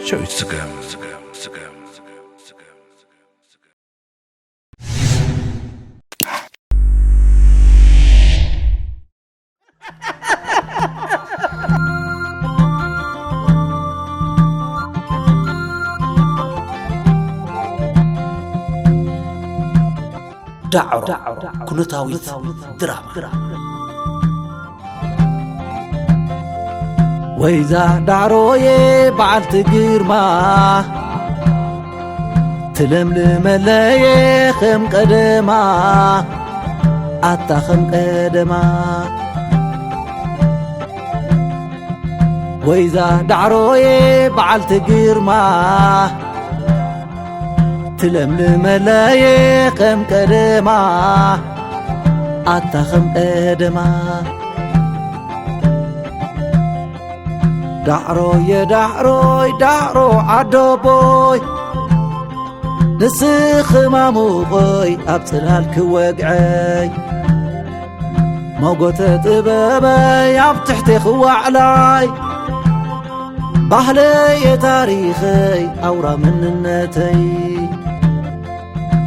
ጨዊት ስገም። ዳዕሮ ኩነታዊት ድራማ። ወይዛ ዳዕሮዬ በዓልቲ ግርማ፣ ትለምልመለየ ከም ቀደማ፣ ኣታ ከም ቀደማ። ወይዛ ዳዕሮዬ በዓልቲ ግርማ፣ ትለምልመለየ ከም ቀደማ፣ ኣታ ከም ቀደማ። ዳዕሮየ ዳዕሮይ ዳዕሮ ዓደቦይ፣ ንስኺ ማሙቐይ ኣብ ጽላል ክወግዐይ፣ መጎተ ጥበበይ ኣብ ትሕቴ ክዋዕላይ፣ ባህለየ ታሪኸይ ኣውራ መንነተይ።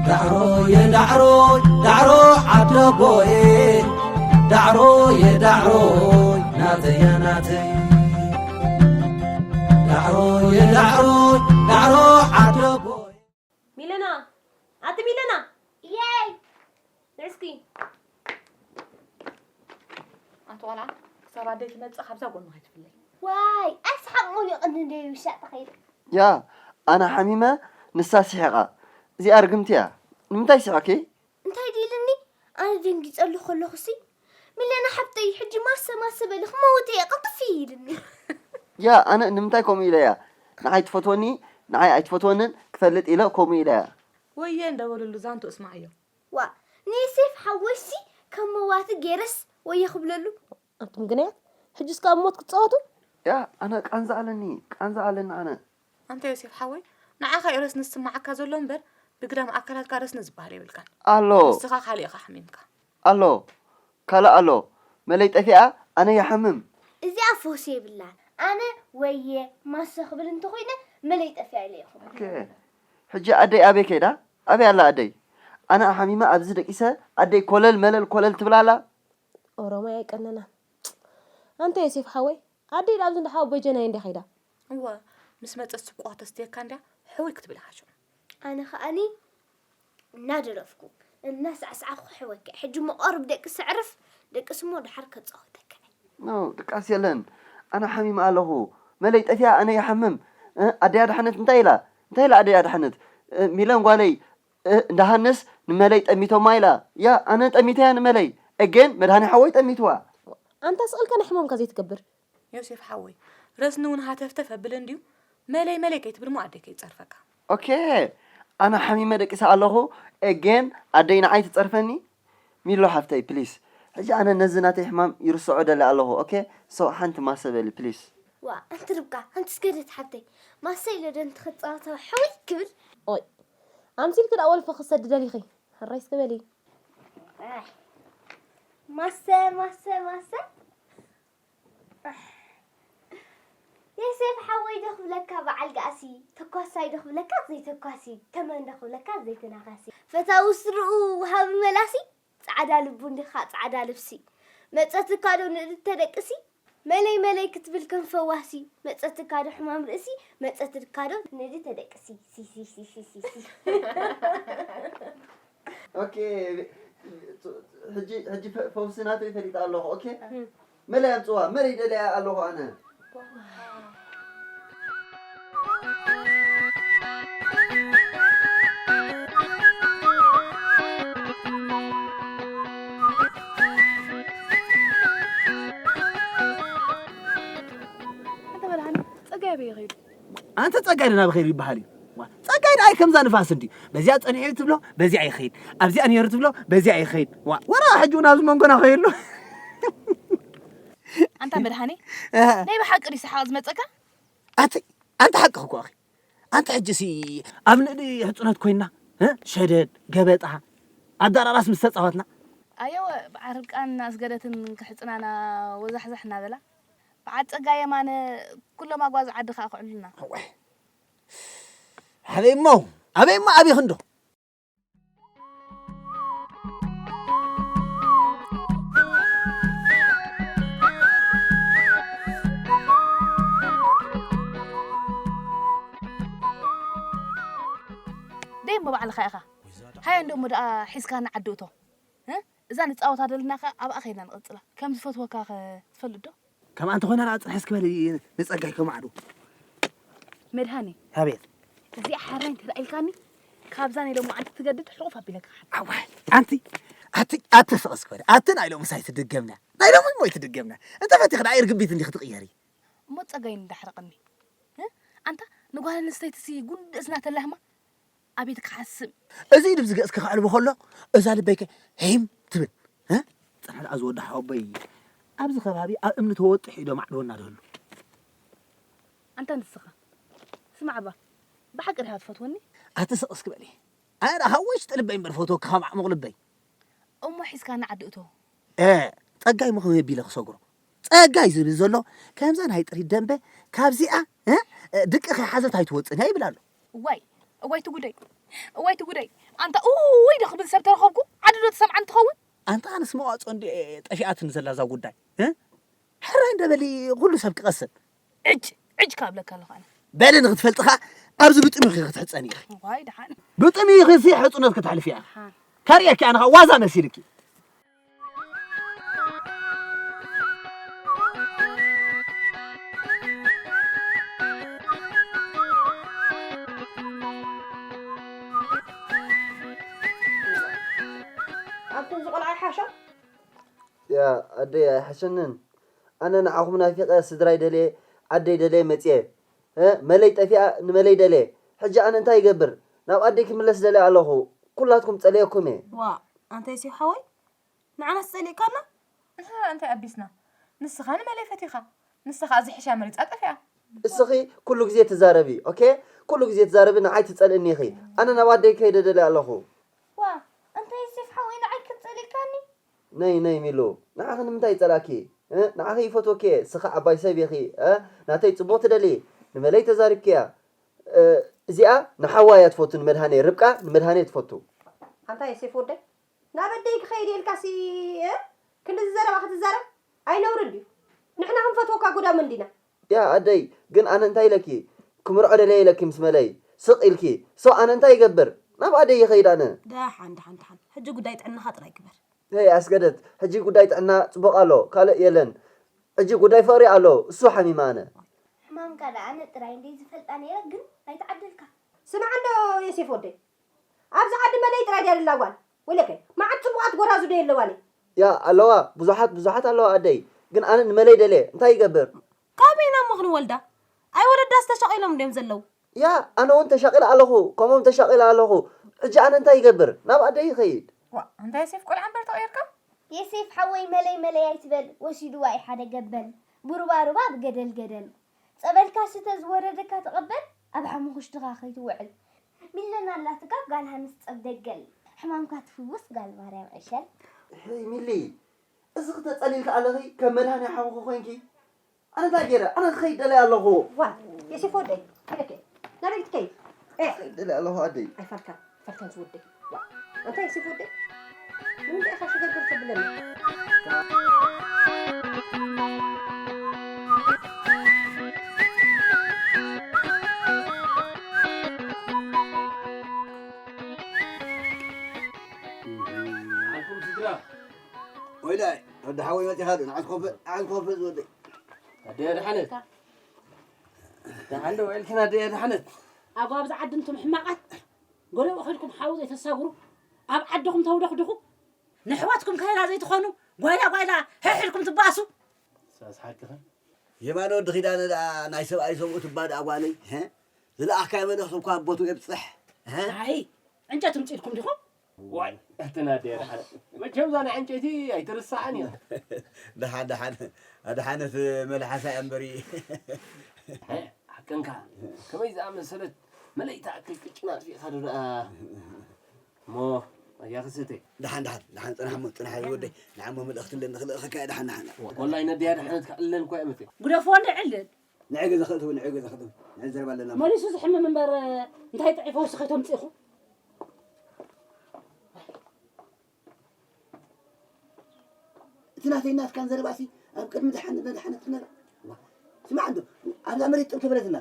ዳዕሮየ ዳዕሮይ ዳዕሮ ዓደቦየ፣ ዳዕሮየ ዳዕሮይ ናተያ ናተይ። ዳዕሮየ ዳዕሮይ ዳዕሮ ዓደቦየ። ሚለና፣ ኣቲ ሚለና። የይ። ንዕስኪ። ኣቲ ቆልዓ፣ ክሳብ ኣደይ ትመጽእ ካብዛ ጎንኻ ኣይትፍለይ። ዋይ፣ ኣይስሓቕ ሞሊቕኒ እንደ ይውሻጥ ኸይድ። ያ፣ ኣነ ሓሚመ፣ ንሳ ስሒቓ። እዚኣ ርግምቲ እያ። ንምንታይ ስሒቕኪ? እንታይ ድኢልኒ? ኣነ ደንጊጸሉ ከለኹሲ፣ ሚለና ሓብተይ፣ ሕጂ ማሰ ማሰ በሊ ክመውት እየ፣ ቅልጥፍ ኢልኒ። ያ፣ ኣነ ንምንታይ ከምኡ ኢለ እያ? ንዓይ ትፈትወኒ፣ ንዓይ ኣይትፈትወንን ክፈልጥ ኢለ ከምኡ ኢለ እያ። ወየ እንዳበለሉ ዛንቱ እስማዓዮ። ዋ፣ ንዮሴፍ ሓወይሲ ከም መዋቲ ገይረስ ወየ ክብለሉ። ኣንቱም ግናያት፣ ሕጂ እስከ ኣብ ሞት ክትጻወቱ? ያ፣ ኣነ ቃንዛ ኣለኒ፣ ቃንዛ ኣለኒ ኣነ። ኣንታ ዮሴፍ ሓወይ፣ ንዓኻ እዩ ረስኒ ዝስምዓካ ዘሎ እምበር፣ ብግዳም ኣካላትካ ረስኒ ዝበሃል የብልካን። ኣሎ። ንስኻ ካልእ ኢኻ ሓሚምካ። ኣሎ። ካልእ ኣሎ። መለይ ጠፊኣ፣ ኣነ ይሓምም። እዚኣ ፈውሲ የብላን። ኣነ ወየ ማሰ ክብል እንተኾይነ፣ መለይ ጠፊኣ ኢለ ይኹን። ኦኬ። ሕጂ ኣደይ ኣበይ ከይዳ? ኣበይ ኣላ ኣደይ? ኣነ ሓሚመ ኣብዚ ደቂሰ፣ ኣደይ ኮለል መለል ኮለል ትብል ኣላ። ኦሮማይ ኣይቀነና። ኣንታ ዮሴፍ ሓወይ፣ ኣደይ ዳብዚ እንዳ ሓወቦይ ጀናይ እንድያ ከይዳ። እወ፣ ምስ መጸት ስብቆ ከተስትየካ እንድያ፣ ሕውይ ክትብል ኢኻ ሽዑ። ኣነ ኸኣኒ እናደረፍኩ፣ እናሳዕሳዕኩ ክሕወካ። ሕጂ እሞ ቀርብ ደቂ ሰዕርፍ፣ ደቂ ስሞ ድሓር ከጻወተካ። ኖ፣ ድቃስ የለን። ኣነ ሓሚመ ኣለኹ። መለይ ጠፊኣ፣ ኣነ ይሓምም። እ፣ ኣደይ ኣድሓነት እንታይ ኢላ? እንታይ ኢላ ኣደይ ኣድሓነት? እ፣ ሚለን ጓለይ፣ እ፣ እንዳሃንስ ንመለይ ጠሚቶማ ኢላ። ያ፣ ኣነ ጠሚተያ ንመለይ። እጌን መድሃኒ ሓወይ ጠሚትዋ። ኣንታ ስቕልካ ናይ ሕማምካ ዘይትገብር። ዮሴፍ ሓወይ፣ ረስኒ እውን ሃተፍተፍ ኣብል እንድዩ። መለይ መለይ ከይትብል እሞ ኣደይ ከይትጸርፈካ። ኦኬ፣ ኣነ ሓሚመ ደቂሰ ኣለኹ። እጌን ኣደይ ንዓይ ትጸርፈኒ። ሚሎ ሓፍተይ፣ ፕሊስ። ሕጂ ኣነ ነዚ ናተይ ሕማም ይርስዖ ደሊ ኣለኹ። ኦኬ፣ ሶ ሓንቲ ማሰ በሊ፣ ፕሊስ። ዋ፣ ኣንቲ ርብቃ፣ ኣንቲ ስገደት ሓብተይ፣ ማሰ ኢለ ዶ ኣንቲ ክጻወት ሕውይ ክብል? ኦይ፣ ኣምሲልኪ ደኣ ወልፊ ክሰዲ ደሊኺ? ሕራይ እስከ በሊ። ኣይ፣ ማሰ፣ ማሰ፣ ማሰ። ዮሴፍ ሓወይ ዶ ክብለካ በዓል ጋእሲ፣ ተኳሳይ ዶ ክብለካ ዘይተኳሲ፣ ተመን ዶ ክብለካ ዘይተናኻሲ። ፈታዊ ስርኡ ወሃቢ መላሲ፣ ጻዕዳ ልቡ እንዲኻ ጻዕዳ ልብሲ። መጸትካ ዶ ንእድት ተደቅሲ፣ መለይ መለይ ክትብል ከም ፈዋሲ። መጸትካ ዶ ሕማም ርእሲ፣ መጸትካ ዶ ንእድት ተደቅሲ። ሲ፣ ሲ፣ ሲ፣ ሲ፣ ሲ፣ ሲ። ኦኬ፣ ሕጂ፣ ሕጂ ፈ-፣ ፈውሲ ናተይ ፈሊጠ ኣለኹ። ኦኬ? እም። መለይ ኣምጽዋ፣ መለይ ደለያ ኣለኹ ኣነ። ኣንተ መድሃኒ፣ ጸጋይ ኣበይ ይኸይዱ? ኣንተ ጸጋይ ደና ብኸይዱ ይበሃል እዩ። ዋ፣ ጸጋይ ደኣ ከምዛ ንፋስ እንዲ። በዚኣ ጸኒሑ ትብሎ፣ በዚኣ ይኸይድ። ኣብዚኣ ነይሩ ትብሎ፣ በዚኣ ይኸይድ። ዋ፣ ወራ ሕጂ እውን ኣብዚ መንጎና ከይሉ። ኣንታ መድሃኒ፣ እህ። ናይ ብሓቂ ድዩ ሰሓቕ ዝመጸካ? ኣቲ፣ ኣንተ ሓቅኺ እኮ ኣኺ። ኣንተ ሕጂሲ ኣብ ንእዲ ሕጹናት ኮይና፣ እ? ሸደድ፣ ገበጣ፣ ኣዳራራስ ምስ ተጻወትና። ኣየወ፣ በዓል ርብቃን ኣስገደትን ክሕጽናና ወዛሕዛሕ እናበላ፣ በዓል ጸጋ የማነ ኩሎም ኣጓዝ ዓዲ ከኣ ክዕሉና። እወ። ኣበይ እሞ ኣበይ እሞ ኣበይ ክንዶ ደይ እሞ ባዕልኻ ኢኻ። ሃየ እንዶ እሞ ደኣ ሒዝካ ንዓዲ እቶ። እ? እዛ ንጻወታ ደለና ከ ኣብኣ ከይድና ንቐጽላ። ከም ዝፈትወካ ከ ትፈልጥ ዶ? ከምኣ እንተኾይና ደኣ ጽንሕ እስኪ በሊ ንጸጋይ ከማዕዱ። መድሃኔ፣ ኣቤት። እዚኣ ሓራይ እንተ ኢልካኒ ካብዛ ናይ ሎማዓንቲ ትገድድ ሕቑፍ ኣቢለካ። ኣዋይ ኣንቲ ኣቲ ኣቲ ስቕ እስኪ በሊ ኣቲ ናይ ሎምስ ኣይትድገምና ናይ ሎሚ እሞ ኣይትድገምና እንተ ፈቲኽ ደኣ ኢርግቢት እንዲኺ ትቕየሪ። እሞ ጸጋይ እንዳሕረቐኒ። እ? ኣንታ ንጓል ኣንስተይትሲ ጉንዲ እዝና ተላህማ ኣቤት ክሓስም። እዚ ኢሉ ብዚ ገጽኪ ከዕልቦ ከሎ እዛ ልበይከ ሄም ትብል። እ? ጽናሕ ደኣ ዝወዲ ሓወቦይ ኣብዚ ከባቢ ኣብ እምኒ ተወጢሑ ኢዶ ማዕድወና ደሉ። ኣንታ ንስኻ ስማዕ እባ ብሓቂ ዲኻ ትፈትወኒ? ኣቲ ስቕ እስኪ በሊ። ኣነ ደኣ ካብ ውሽጢ ልበይ እምበር ፈትወኪ ካብ ዓሙቕ ልበይ። እሞ ሒዝካ ንዓዲ እቶ። ጸጋይ ምኽመይ ኣቢለ ክሰግሮ ጸጋይ ዝብል ዘሎ ከምዛ ናይ ጥሪት ደንበ ካብዚኣ ድቂ ከይሓዘት ኣይትወፅን እያ ይብል ኣሎ። እዋይ እዋይ ትጉደይ እዋይ ትጉደይ ኣንታ እውይ ዶ ክብል ሰብ ተረኸብኩ ዓዲ ዶ ትሰምዓን ትኸውን። ኣንታ ኣነስ መዋፅኦ እንዲ ጠፊኣትኒ ዘላ እዛ ጉዳይ ሕራይ እንደ በሊ ኩሉ ሰብ ክቐስን ዕጭ ዕጭ ካብለካ ኣለኹ ኣነ። በሊ ንክትፈልጢ ኸዓ ኣብዚ ብጥሚኺ ክትሕፀኒ ኢኺ። ዋይ ደሓን። ብጥሚኺ ሲ ሕፁነት ክተሕልፊ ኢኺ። ደሓን። ከርእየኪ ኣነ ኸዓ ዋዛ መሲልኪ። ኣብቲ ዝቆልዓ ይሓሾ? ያ ኣደይ ኣይሓሸንን። ኣነ ንዓኹም ናፊቐ ስድራይ ደልየ ዓደይ ደልየ መጽየ። እ መለይ ጠፊኣ ንመለይ ደልየ። ሕጂ ኣነ እንታይ ይገብር? ናብ ኣደይ ክምለስ ደልየ ኣለኹ። ኩላትኩም ጸልየኩም እየ። ዋእ ኣንታ ዮሴፍ ሓወይ ንዓናስ ጸሊእካና? ንሕና እንታይ ኣቢስና? ንስኻ ንመለይ ፈቲኻ፣ ንሳ ከኣ ዝሕሻ መሪጻ ጠፊኣ። እስኺ ኩሉ ግዜ ትዛረቢ ኦኬ ኩሉ ግዜ ትዛረቢ ንዓይ ትጸልእኒ ኢኺ ኣነ ናብ ኣደይ ከይደ ደልየ ኣለኹ። ዋእ ኣንታ ዮሴፍ ሓወይ ንዓይ ከም ጸሊእካኒ? ነይ ነይ ሚሉ ንዓኺ ንምንታይ ይጸልኣኪ ንዓኺ ይፈትወኪ እየ ስኺ ዓባይ ሰብ ኢኺ ናተይ ጽቡቕ ትደልዪ ንመለይ ተዛሪብክያ እዚኣ ንሓዋ እያ ትፈቱ ንመድሃኔ ርብቃ ንመድሃኔ ትፈቱ ኣንታ ዮሴፍ ወደይ ናብ ኣደይ ክኸይድ እየ ኢልካሲ ክንድዚ ዘረባ ክትዛረብ ኣይነውሪ ድዩ ንሕና ክንፈትወካ ጉዳም እንዲና ያ ኣደይ ግን ኣነ እንታይ ኢለኪ ክምርዖ ደልየ ኢለኪ ምስ መለይ ስቕ ኢልኪ so ኣነ እንታይ ይገብር ናብ ኣደይ ይኸይድ ኣነ ደሓን ደሓን ደሓን ሕጂ ጉዳይ ጥዕናኻ ጥራይ ግበር Hey ኣስገደት ሕጂ ጉዳይ ጥዕና ጽቡቕ ኣሎ ካልእ የለን ሕጂ ጉዳይ ፍቕሪ ኣሎ እሱ ሓሚመ ኣነ። ሕማምካ ደኣ ኣነ ጥራይ እንድየ ዝፈልጣ ነይረ ግን ኣይተዓደልካን። ስማዕ እንዶ ዮሴፍ ወደይ ኣብዚ ዓዲ መለይ ጥራይ ድያ ደላ ጓል ወይለከ መዓት ጽቡቓት ጎራዙ ዶ የለዋን እየን። ያ ኣለዋ ብዙሓት ብዙሓት ኣለዋ ኣደይ ግን ኣነ ንመለይ ደልየ እንታይ ይገብር። ካበይ ኢና እሞ ክንወልዳ ኣይ ወለዳስ ተሸቒሎም ድዮም ዘለዉ። ያ ኣነ እውን ተሻቒለ ኣለኹ ከምኦም ተሻቒለ ኣለኹ ሕጂ ኣነ እንታይ ይገብር ናብ ኣደይ ይኸይድ። ዋእ ኣንታ ዮሴፍ ቆልዓ እምበር ተቐይርካ። ዮሴፍ ሓወይ መለይ መለይ ኣይትበል ወሲድዋ እዩ ሓደ ገበል ቡሩባሩባ ኣብ ገደል ገደል ጸበልካ ስተ ዝወረደካ ተቐበል ኣብ ሓሙኹሽትኻ ከይትውዕል ሚለና ኣላትካ ብ ጋል ሃንስ ጸብ ደገል ሕማምካ ትፍውስ ጋል ማርያም ዕሸል። ሕይ ሚሊ እዚ ክተጸሊልኪ ኣለኺ ከም መድሃኒ ሓውኺ ኮይንኪ ኣነ እንታይ ገይረ ኣነ ክኸይድ ደልየ ኣለኹ። ዋይ ዮሴፍ ወደይ ኢለከ ናበይ ክትከይድ? ኤ ክኸይድ ደልየ ኣለኹ ኣደይ። ኣይፋልካን ኣይፋልካን ዝወደይ። ዋይ ኣንታ ዮሴፍ ወደይ ንምንታይ ኢኻ ሽገርገር ተብለኒ? ዓንኩም ስድራ ወይዳ ወዲ ሓወይ መፂኻ ዶ ንዓት ኮፈ ንዓት ኮፈ ዝወደይ ኣደይ ኣድሓነት ደሓን ዶ ውዒልክን ኣደይ ኣድሓነት ኣጓብዛ ዓዲ እንቱም ሕማቓት ጎደቦ ኸድኩም ሓዊ ዘይተሳግሩ ኣብ ዓድኹም ተውደኽድኹ ንሕዋትኩም ከለላ ዘይትኾኑ ጓይላ ጓይላ ሕሕድኩም ትባእሱ ሳስ ሓቅኽን የማነ ወዲ ኺዳነ ደኣ ናይ ሰብኣይ ሰብኡ ትባ ደኣ ጓለይ ሀ ዝለኣኽካዮ መልእኽቲ እኳ ኣቦቱ የብፅሕ ሀ ኣይ ዕንጨት ምፅኢልኩም ዲኹም ዋይ እትና ደርሓ መቸም ዛና ዕንጨይቲ ኣይትርሳዕን እያ ደሓን ደሓን ኣድሓነት መልሓሳ እያ እምበሪ ሓቅንካ ከመይ ዝኣመሰለት መለይ ትኣክል ቅጭን ኣጥፊእካ ዶ ደኣ እሞ ኣያ ክስተ ደሓን ደሓን ደሓን ፅናሕ እሞ ፅናሕ ወደይ ንዓሞ መልእኽቲ ኣለኒ ክልእኸካ እየ ደሓን ደሓን ወላሂ ነዲያ ደሓነት ክዕልለን እኳ እየ መፅእ ግደፎ እንደ ዕልል ንዒ ገዛ ክእትው፣ ንዒ ገዛ ክእትው። ንዕዘረባ ኣለና። መሊሱ ዝሕምም እምበር እንታይ ጥዒ ፈውሲ ከይተምጽእኹ? እቲ ናተይ ናትካን ዘረባሲ ኣብ ቅድሚ ደሓን መድሓነት ትነብር። ዋ፣ ስማዕ እንዶ፣ ኣብዛ መሬት ጥም ተበለትና።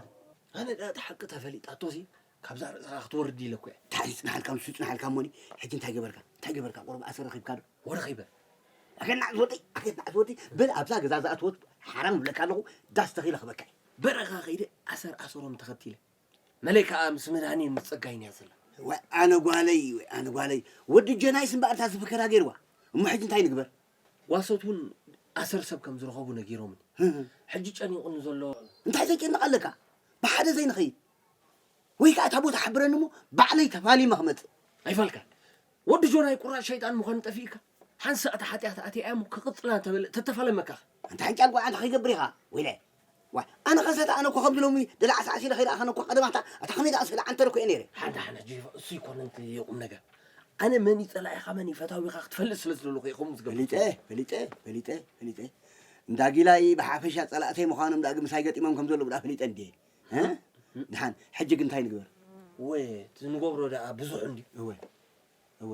ኣነ ደኣ እቲ ሓቂ ተፈሊጣቶሲ ካብዛ ርእስኻ ክትወርድ ኢለ እኮ እየ። እንታይ ይጽንሓልካ፣ ንሱ ይጽንሓልካ እሞኒ፣ ሕጂ እንታይ ገበርካ? እንታይ ገበርካ? ቁሩብ ኣሰር ረኺብካ ዶ? ወረኺበ። ኣገናዕ ዝወደይ፣ ኣገናዕ ዝወደይ፣ በል ኣብዛ ገዛ ዝኣተወት ሓራም እብለካ ኣለኹ፣ ዳስ ተኺለ ክበካ እየ። በረኻ ከይደ ኣሰር ኣሰሮም ተኸቲለ። መለይ ከኣ ምስ መድሃኔን ምስ ጸጋይን እያ ዘላ። ወይ ኣነ ጓለይ፣ ወይ ኣነ ጓለይ። ወዲ ጀናይስ እምበኣር እታ ዝፍከራ ገይርዋ። እሞ ሕጂ እንታይ ንግበር? ጓሶት እውን ኣሰር ሰብ ከም ዝረኸቡ ነጊሮምኒ። ህህ። ሕጂ ጨኒቑኒ ዘሎ እንታይ ዘጨንቕ ኣለካ? ብሓደ ዘይንኸይድ? ወይ ከኣ እታ ቦታ ሓብረኒ እሞ ባዕለይ ተፋሊመ ክመጽእ። ኣይፋልካን። ወዲ ጆናይ ቁራጭ ሸይጣን ምዃኑ ጠፊእካ። ሓንሳእ እታ ሓጢኣት ኣትያ እሞ ክቕጽላ እንተበለ ተተፋለመካ። ኣንታ ሕንጫል ጓዓ እንታይ ከይገብር ኢኻ? ወይለ። ዋይ፣ ኣነ ኸሰተ ኣነ እኮ ከምዚ ሎሚ ደላዕ ሳዕሲለ ከይረኣኸነ እኮ ቀደማታ እታ ከመይ ዝኣሰለ ዓንተር እኮ እየ ነይረ። ሓንዳ ሓን ሕጂ እሱ ይኮነ እንት የቁም ነገር። ኣነ መን እዩ ጸላኢኻ መን እዩ ፈታዊኻ ክትፈልጥ ስለ ዝደለኹ እየ ከምኡ ዝገብር። ፈሊጠ፣ ፈሊጠ፣ ፈሊጠ፣ ፈሊጠ። እንዳ ጊላይ ብሓፈሻ ጸላእተይ ምዃኖም ዳግም ምሳይ ገጢሞም ከም ዘለዉ ብዳ ፈሊጠ እንድየ። እ? ድሓን፣ ሕጂ ግን እንታይ ንግበር? ወይ፣ እቲ ንገብሮ ደኣ ብዙሕ እንድዩ። እወ፣ እወ።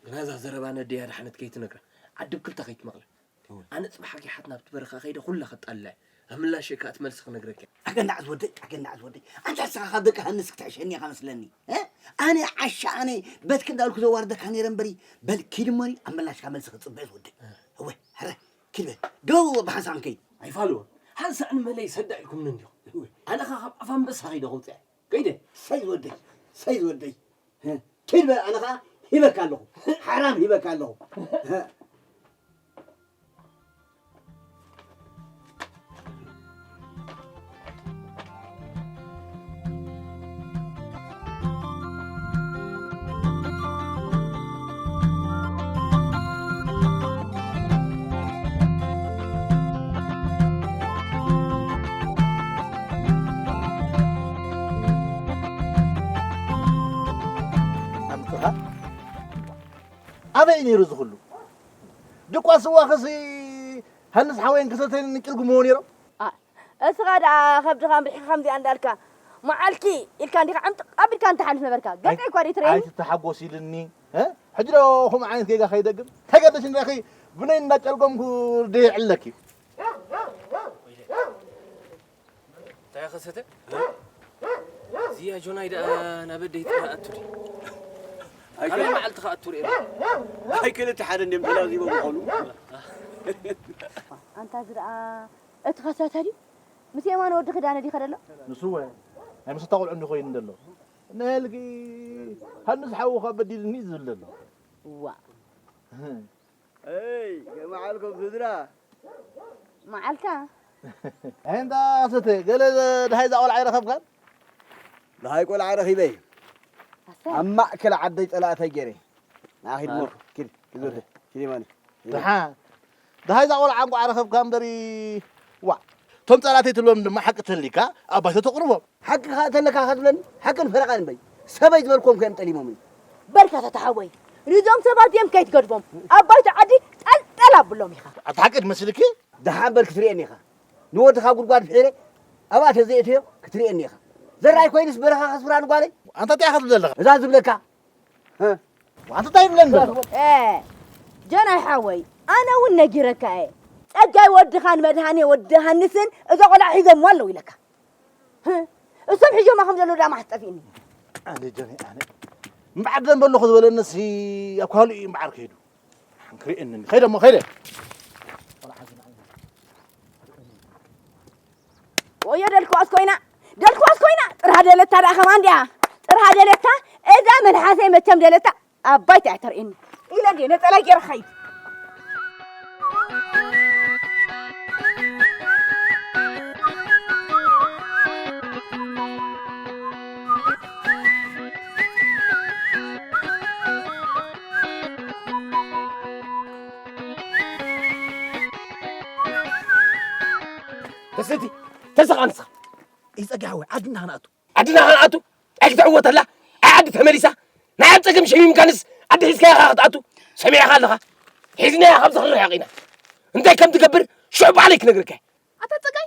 ግና እዛ ዘረባ ነደያ ድሓነት ከይትነግራ። ዓዲ ብክልተ ከይትመቕላ። እወ። ኣነ ጽባሕ ኣጊሓት ናብቲ በረኻ ከይደ ኩላ ከጣልላ እየ። ኣብ ምላሽ ከኣ እቲ መልሲ ክነግረካ እየ። ኣገናዕ ዝወደይ፣ ኣገናዕ ዝወደይ። ኣንታ ንስኻ ካብ ደቂ ሃንስ ክትሕሸኒ ኢኻ መስለኒ። እ? ኣነ ዓሻ ኣነ በትኪ እንዳልኩ ዘዋርደካ ነይረ እምበሪ፣ በል ኪድ እሞኒ ኣብ ምላሽካ መልሲ ክጽበ ዝወደይ። እ። እወ፣ ሕረ፣ ኪድ በል። ደው ብሓንሳብ ከይድ። ኣይፋልዎን። ሓንሳእ ንመለይ ሰዳ ኢልኩምኒ እንዲኹም። እወ። ኣነ ኸኣ ካብ ኣፍ ኣንበሳ ከይደ ከውጽእ። ከይደ። ሰይ ዝወደይ፣ ሰይ ዝወደይ። ኪድ በል፣ ኣነ ኸኣ ሂበካ ኣለኹ። ሓራም ሂበካ ኣለኹ። ኣምጽኻ ኣበይ ነይሩ እዚ ኩሉ? ድቋ ስዋኽሲ ሃንስ ሓወይን ክሰተይን ንጭልጉምዎ ነይሮም? ኣ፣ እስኻ ደኣ ከብድኻ ኣምሪሕካ ከምዚኣ እንዳልካ፣ መዓልኪ ኢልካ እንዲኻ ዕምጥቕ ኣቢልካ እንተሓልፍ ነበርካ። ገጸይ እኳ ደይትርእየኒ። ኣይትተሓጎስ ኢልኒ፣ እ? ሕጂ ዶ ከምኡ ዓይነት ጌጋ ከይደግም? ተገደሽ ንረኺ ብነይ እንዳጨልጎምኩ ድየዕለኪ። እንታይ ከሰተ? እዚኣ ጆናይ ደኣ ናብ ኣደይ ጥራሕ ኣቱ ድዩ? ኣይከለ- ካልኣይ መዓልቲ ከኣ ኣቱ ርኤ። ኣይከለ እቲ ሓደ እንድዮም ተላዚቦም ይኾኑ። ኣንታ እዚ ደኣ እቲ ከሰተ ድዩ? ምስ የማነ ወዲ ክዳነ ድዩ ከደሎ? ንሱ ወ ናይ መሰታ ቆልዑ እንዲ ኮይኑ ደሎ። ነልጊ ሃንስ ሓውኻ በዲልኒ ዝብል ደሎ። ዋ። እይ፣ ከመዓልኩም ስድራ? መዓልካ። ኣይ፣ እንዳ ሰተ፣ ገለ ደሃይ እዛ ቆልዓ ኣይረኸብካን? ደሃይ ቆልዓ ረኺበ። ኣሰይ። ኣብ ማእከል ዓደይ ጸላእተይ ገይረ። ንዓ ኪድ እሞ፣ ኣነ። ኪድ፣ ኪድ ወደ፣ ኪድ የማነ። ደሓ፣ ደሃይ እዛ ቆልዓ እንቋዕ ረኸብካ እምበሪ፣ ዋእ። እቶም ጸላእተይ ትብሎም ድማ ሓቂ ተሊካ ኣብ ባይቶ ተቕርቦም። ሓቂ ከኣ ተለካ ከትብለኒ፣ ሓቅን ፈረቓን እምበይ። ሰበይ ዝበልክዎም ከ እዮም ጠሊሞምኒ። በልካ ተታ ሓወይ፣ ንዞም ሰባት እዚኦም ከይትገድፎም። ኣብ ባይቶ ዓዲ ጠልጠል ኣብሎም ኢኻ። ኣታ ሓቂ ትመስልኪ? ደሓን በል ክትርእየኒ ኢኻ። ንወድኻ ጉድጓድ ፍሒረ፣ ኣብኣ ተዘይእትዮ ክትርእየኒ ኢኻ። ዘራይ ኮይንስ በረኻ ከስፍራ ንጓለይ? ኣንታ እንታይ ኢኻ ትብል ዘለኻ? እዛ ዝብለካ። እ? ኣንታ እንታይ ይብለኒ ዘሎ? እ፣ ጀናይ ሓወይ፣ ኣነ እውን ነጊረካ እየ። ጸጋይ ወድኻን መድሃኔ ወዲ ሃንስን እዛ ቆልዓ ሒዞምዋ ኣለዉ ኢለካ። ህ፣ እሶም ሒዞማ ከም ዘለዉ ዳማ ጠፊእኒ። ኣነ ጀነይ ኣነ። እምበዓር ደንበ ኣለኹ ዝበለንሲ ኣብ ካልእ እዩ እምበዓር ከይዱ። ሓንክሪእኒ። ከይደ እሞ ከይደ። ወዮ ደልክዋስ ኮይና፣ ደልክዋስ ኮይና፣ ጥርሃ ደለታ ደኣ ከማን ድያ? ጥርሃ ደለታ፣ እዛ መልሓሰይ መቸም ደለታ፣ ኣባይ እንታይ ተርእየኒ ኢለ እንድየ ነጸላይ ገይረ ክኸይድ። ተሰቲ፣ ተሰቓንስኻ። ይጸጋ ሓወይ፣ ዓድና ኸነኣቱ። ዓድና ኸነኣቱ? እንታይ ክትዕወተላ? ኣይ ዓዲ ተመሊሳ? ናይ ኣብ ጸገም ሸሚምካንስ ዓዲ ሒዝካያ ኢኻ ክትኣቱ? ሰሚዕኻ ኣለኻ? ሒዝናያ ካብዚ ክንርሕቕ ኢና። እንታይ ከም ትገብር ሽዑ ባዕለይ ክነግረካ እየ። ኣታ ጸጋይ፣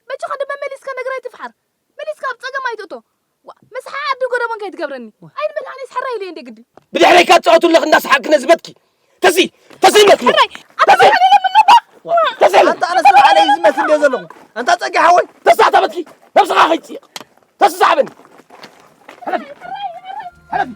መቸ ኣጆኻ ድማ መሊስካ ነገር ኣይትፍሓር። መሊስካ ኣብ ጸገም ኣይትእቶ። ዋ፣ መስሓ ዓዲ ጎደቦን ከይትገብረኒ። ኣይንበል ኣነስ ሕራይ ኢለ እንደ ግዲ። ብድሕረይ ካብ ትጻወቱ ኣለኽ እንዳሰሓቅኪ ነዚ በትኪ። ተሲ፣ ተሲ በትኪ። ሕራይ፣ ኣታ ተሲ። ሕራይ ኢለ ምን ነባ? ተሲ። ኣንታ ኣነስ ባዕለይ ዝመስል እንደ ዘለኹ። ኣንታ ጸጊ ሓወይ። ተሳ ተበትኪ። ነብስኻ ከይትጽይቕ። ተስሳዕብን። ሕለፊ። ሕለፊ።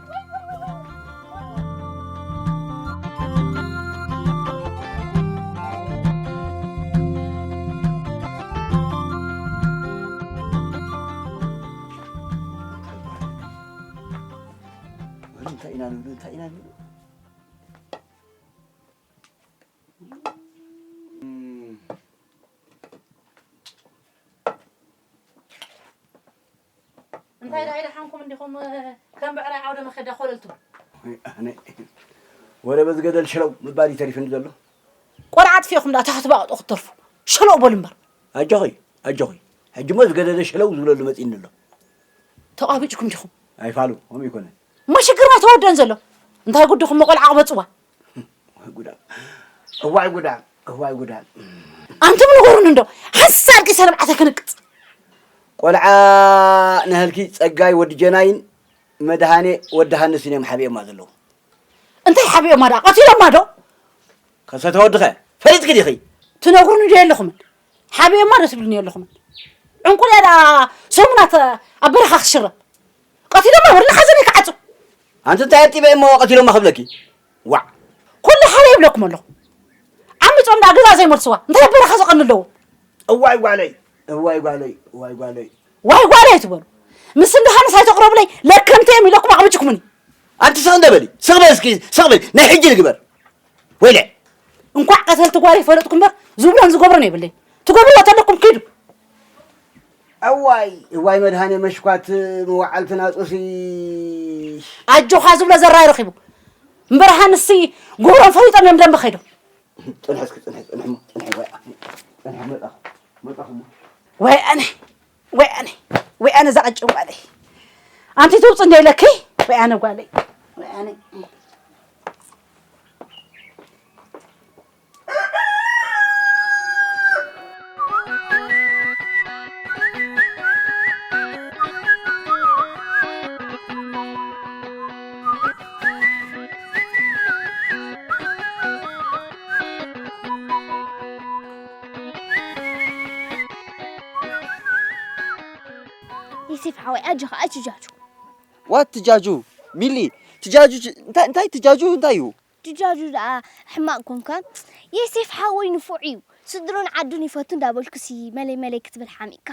እንታይ ኢና ንብሉ? እንታይ ኢና ንብሉ? እንታይ ደኣ ኢልሓንኩም እንዲኹም፣ ከም ብዕራይ ዓውደ መኸዳ ኮለልቱ? ኣነ ወረ በዝገደል ሽለው ምባል እዩ ተሪፍኒ ዘሎ። ቆልዓ ኣጥፊእኹም ደኣ ታሕቲ ባቕጦ ክትተርፉ። ሽለው በሉ እምበር። ኣጆኺ፣ ኣጆኺ። ሕጂ እሞ ዝገደደ ሽለው ዝብለሉ መጺእኒ ኣሎ። ተቋቢጭኩም ዲኹም? ኣይፋሉ፣ ከምኡ ይኮነ። እሞ ሽግርና ተወደን ዘሎ። እንታይ ጉድኹም ቆልዓ ቅበጽዋ? እዋይ ጉዳ። እዋይ ጉዳ። እዋይ ጉዳ። ኣንቱም ንገሩኒ እንዶ። ሓንሳብ ቂሰ ንብዓተ ክንቅጽ። ቆልዓ ነህልኪ ጸጋይ ወዲ ጀናይን መድሃኔ ወዲ ሃንስን እዮም ሓቢኦማ ዘለዉ። እንታይ ሓቢኦማ ደኣ? ቀቲሎማ ዶ? ከሰተ ወድኸ ፈሊጥኪ ዲኺ? ትነግሩኒ ዶ የለኹምን? ሓቢኦማ ዶ ትብሉኒ የለኹምን? ዕንቁልያ ደኣ ሰሙናት ኣብ በረኻ ክትሽረብ። ቀቲሎማ ወርኒ ሓዘነይ ክዓጹ። ኣንቲ እንታይ ኣርጢበ እሞ ቀቲሎማ ክብለኪ? ዋዕ። ኩሉ ሓደ ይብለኩም ኣለኹ። ዓሚጾም ደኣ ገዛ ዘይመልስዋ። እንታይ ኣብ በረኻ ዘቐኒ ኣለዎ? እዋይ ጓለይ፣ እዋይ ጓለይ፣ እዋይ ጓለይ። ዋይ ጓለይ ትበሉ። ምስ እንድሃንስ ኣይተቕረቡለይ፣ ለከምቲ እዮም ኢለኩም ኣቕብጭኩምኒ። ኣንቲ ስቕ እንደ በሊ፣ ስቕ በል እስኪ፣ ስቕ በል። ናይ ሕጂ ንግበር። ወይለ። እንኳዕ ቀተልቲ ጓለይ ፈለጥኩ እምበር፣ ዝብሎን ዝገብሮን የብለይ። ትገብርዎ ተለኩም ኪዱ። እዋይ፣ እዋይ መድሃኔ መሽኳት መዋዕልትና ጡሲ። ኣጆኻ ዝብሎ ዘራይ ረኺቡ። እምበር ሃንሲ ግብሮም ፈሊጦም እዮም ደንበ ከይዶም። ጽንሒ እስኪ፣ ጽንሒ፣ ጽንሒ እሞ፣ ጽንሒ ወይ፣ ጽንሒ መጣኹ፣ መጣኹ እሞ። ወይ ኣነ፣ ወይ ኣነ፣ ወይ ኣነ እዛ ቀጭን ጓለይ። ኣንቲ ትውፅ እንደ ኢለኪ፣ ወይ ኣነ ጓለይ፣ ወይ ኣነ። ዮሴፍ ሓወይ፣ ኣጆኻ፣ ኣይትጃጁ። ዋት ትጃጁ? ሚሊ፣ ትጃጁ፣ እንታይ፣ እንታይ ትጃጁ፣ እንታይ እዩ? ትጃጁ ደኣ ሕማቕ ኮንካ። ዮሴፍ ሓወይ ንፉዕ እዩ። ስድሩን ዓዱን ይፈቱ እንዳበልኩሲ መለይ መለይ ክትብል ሓሚቕካ።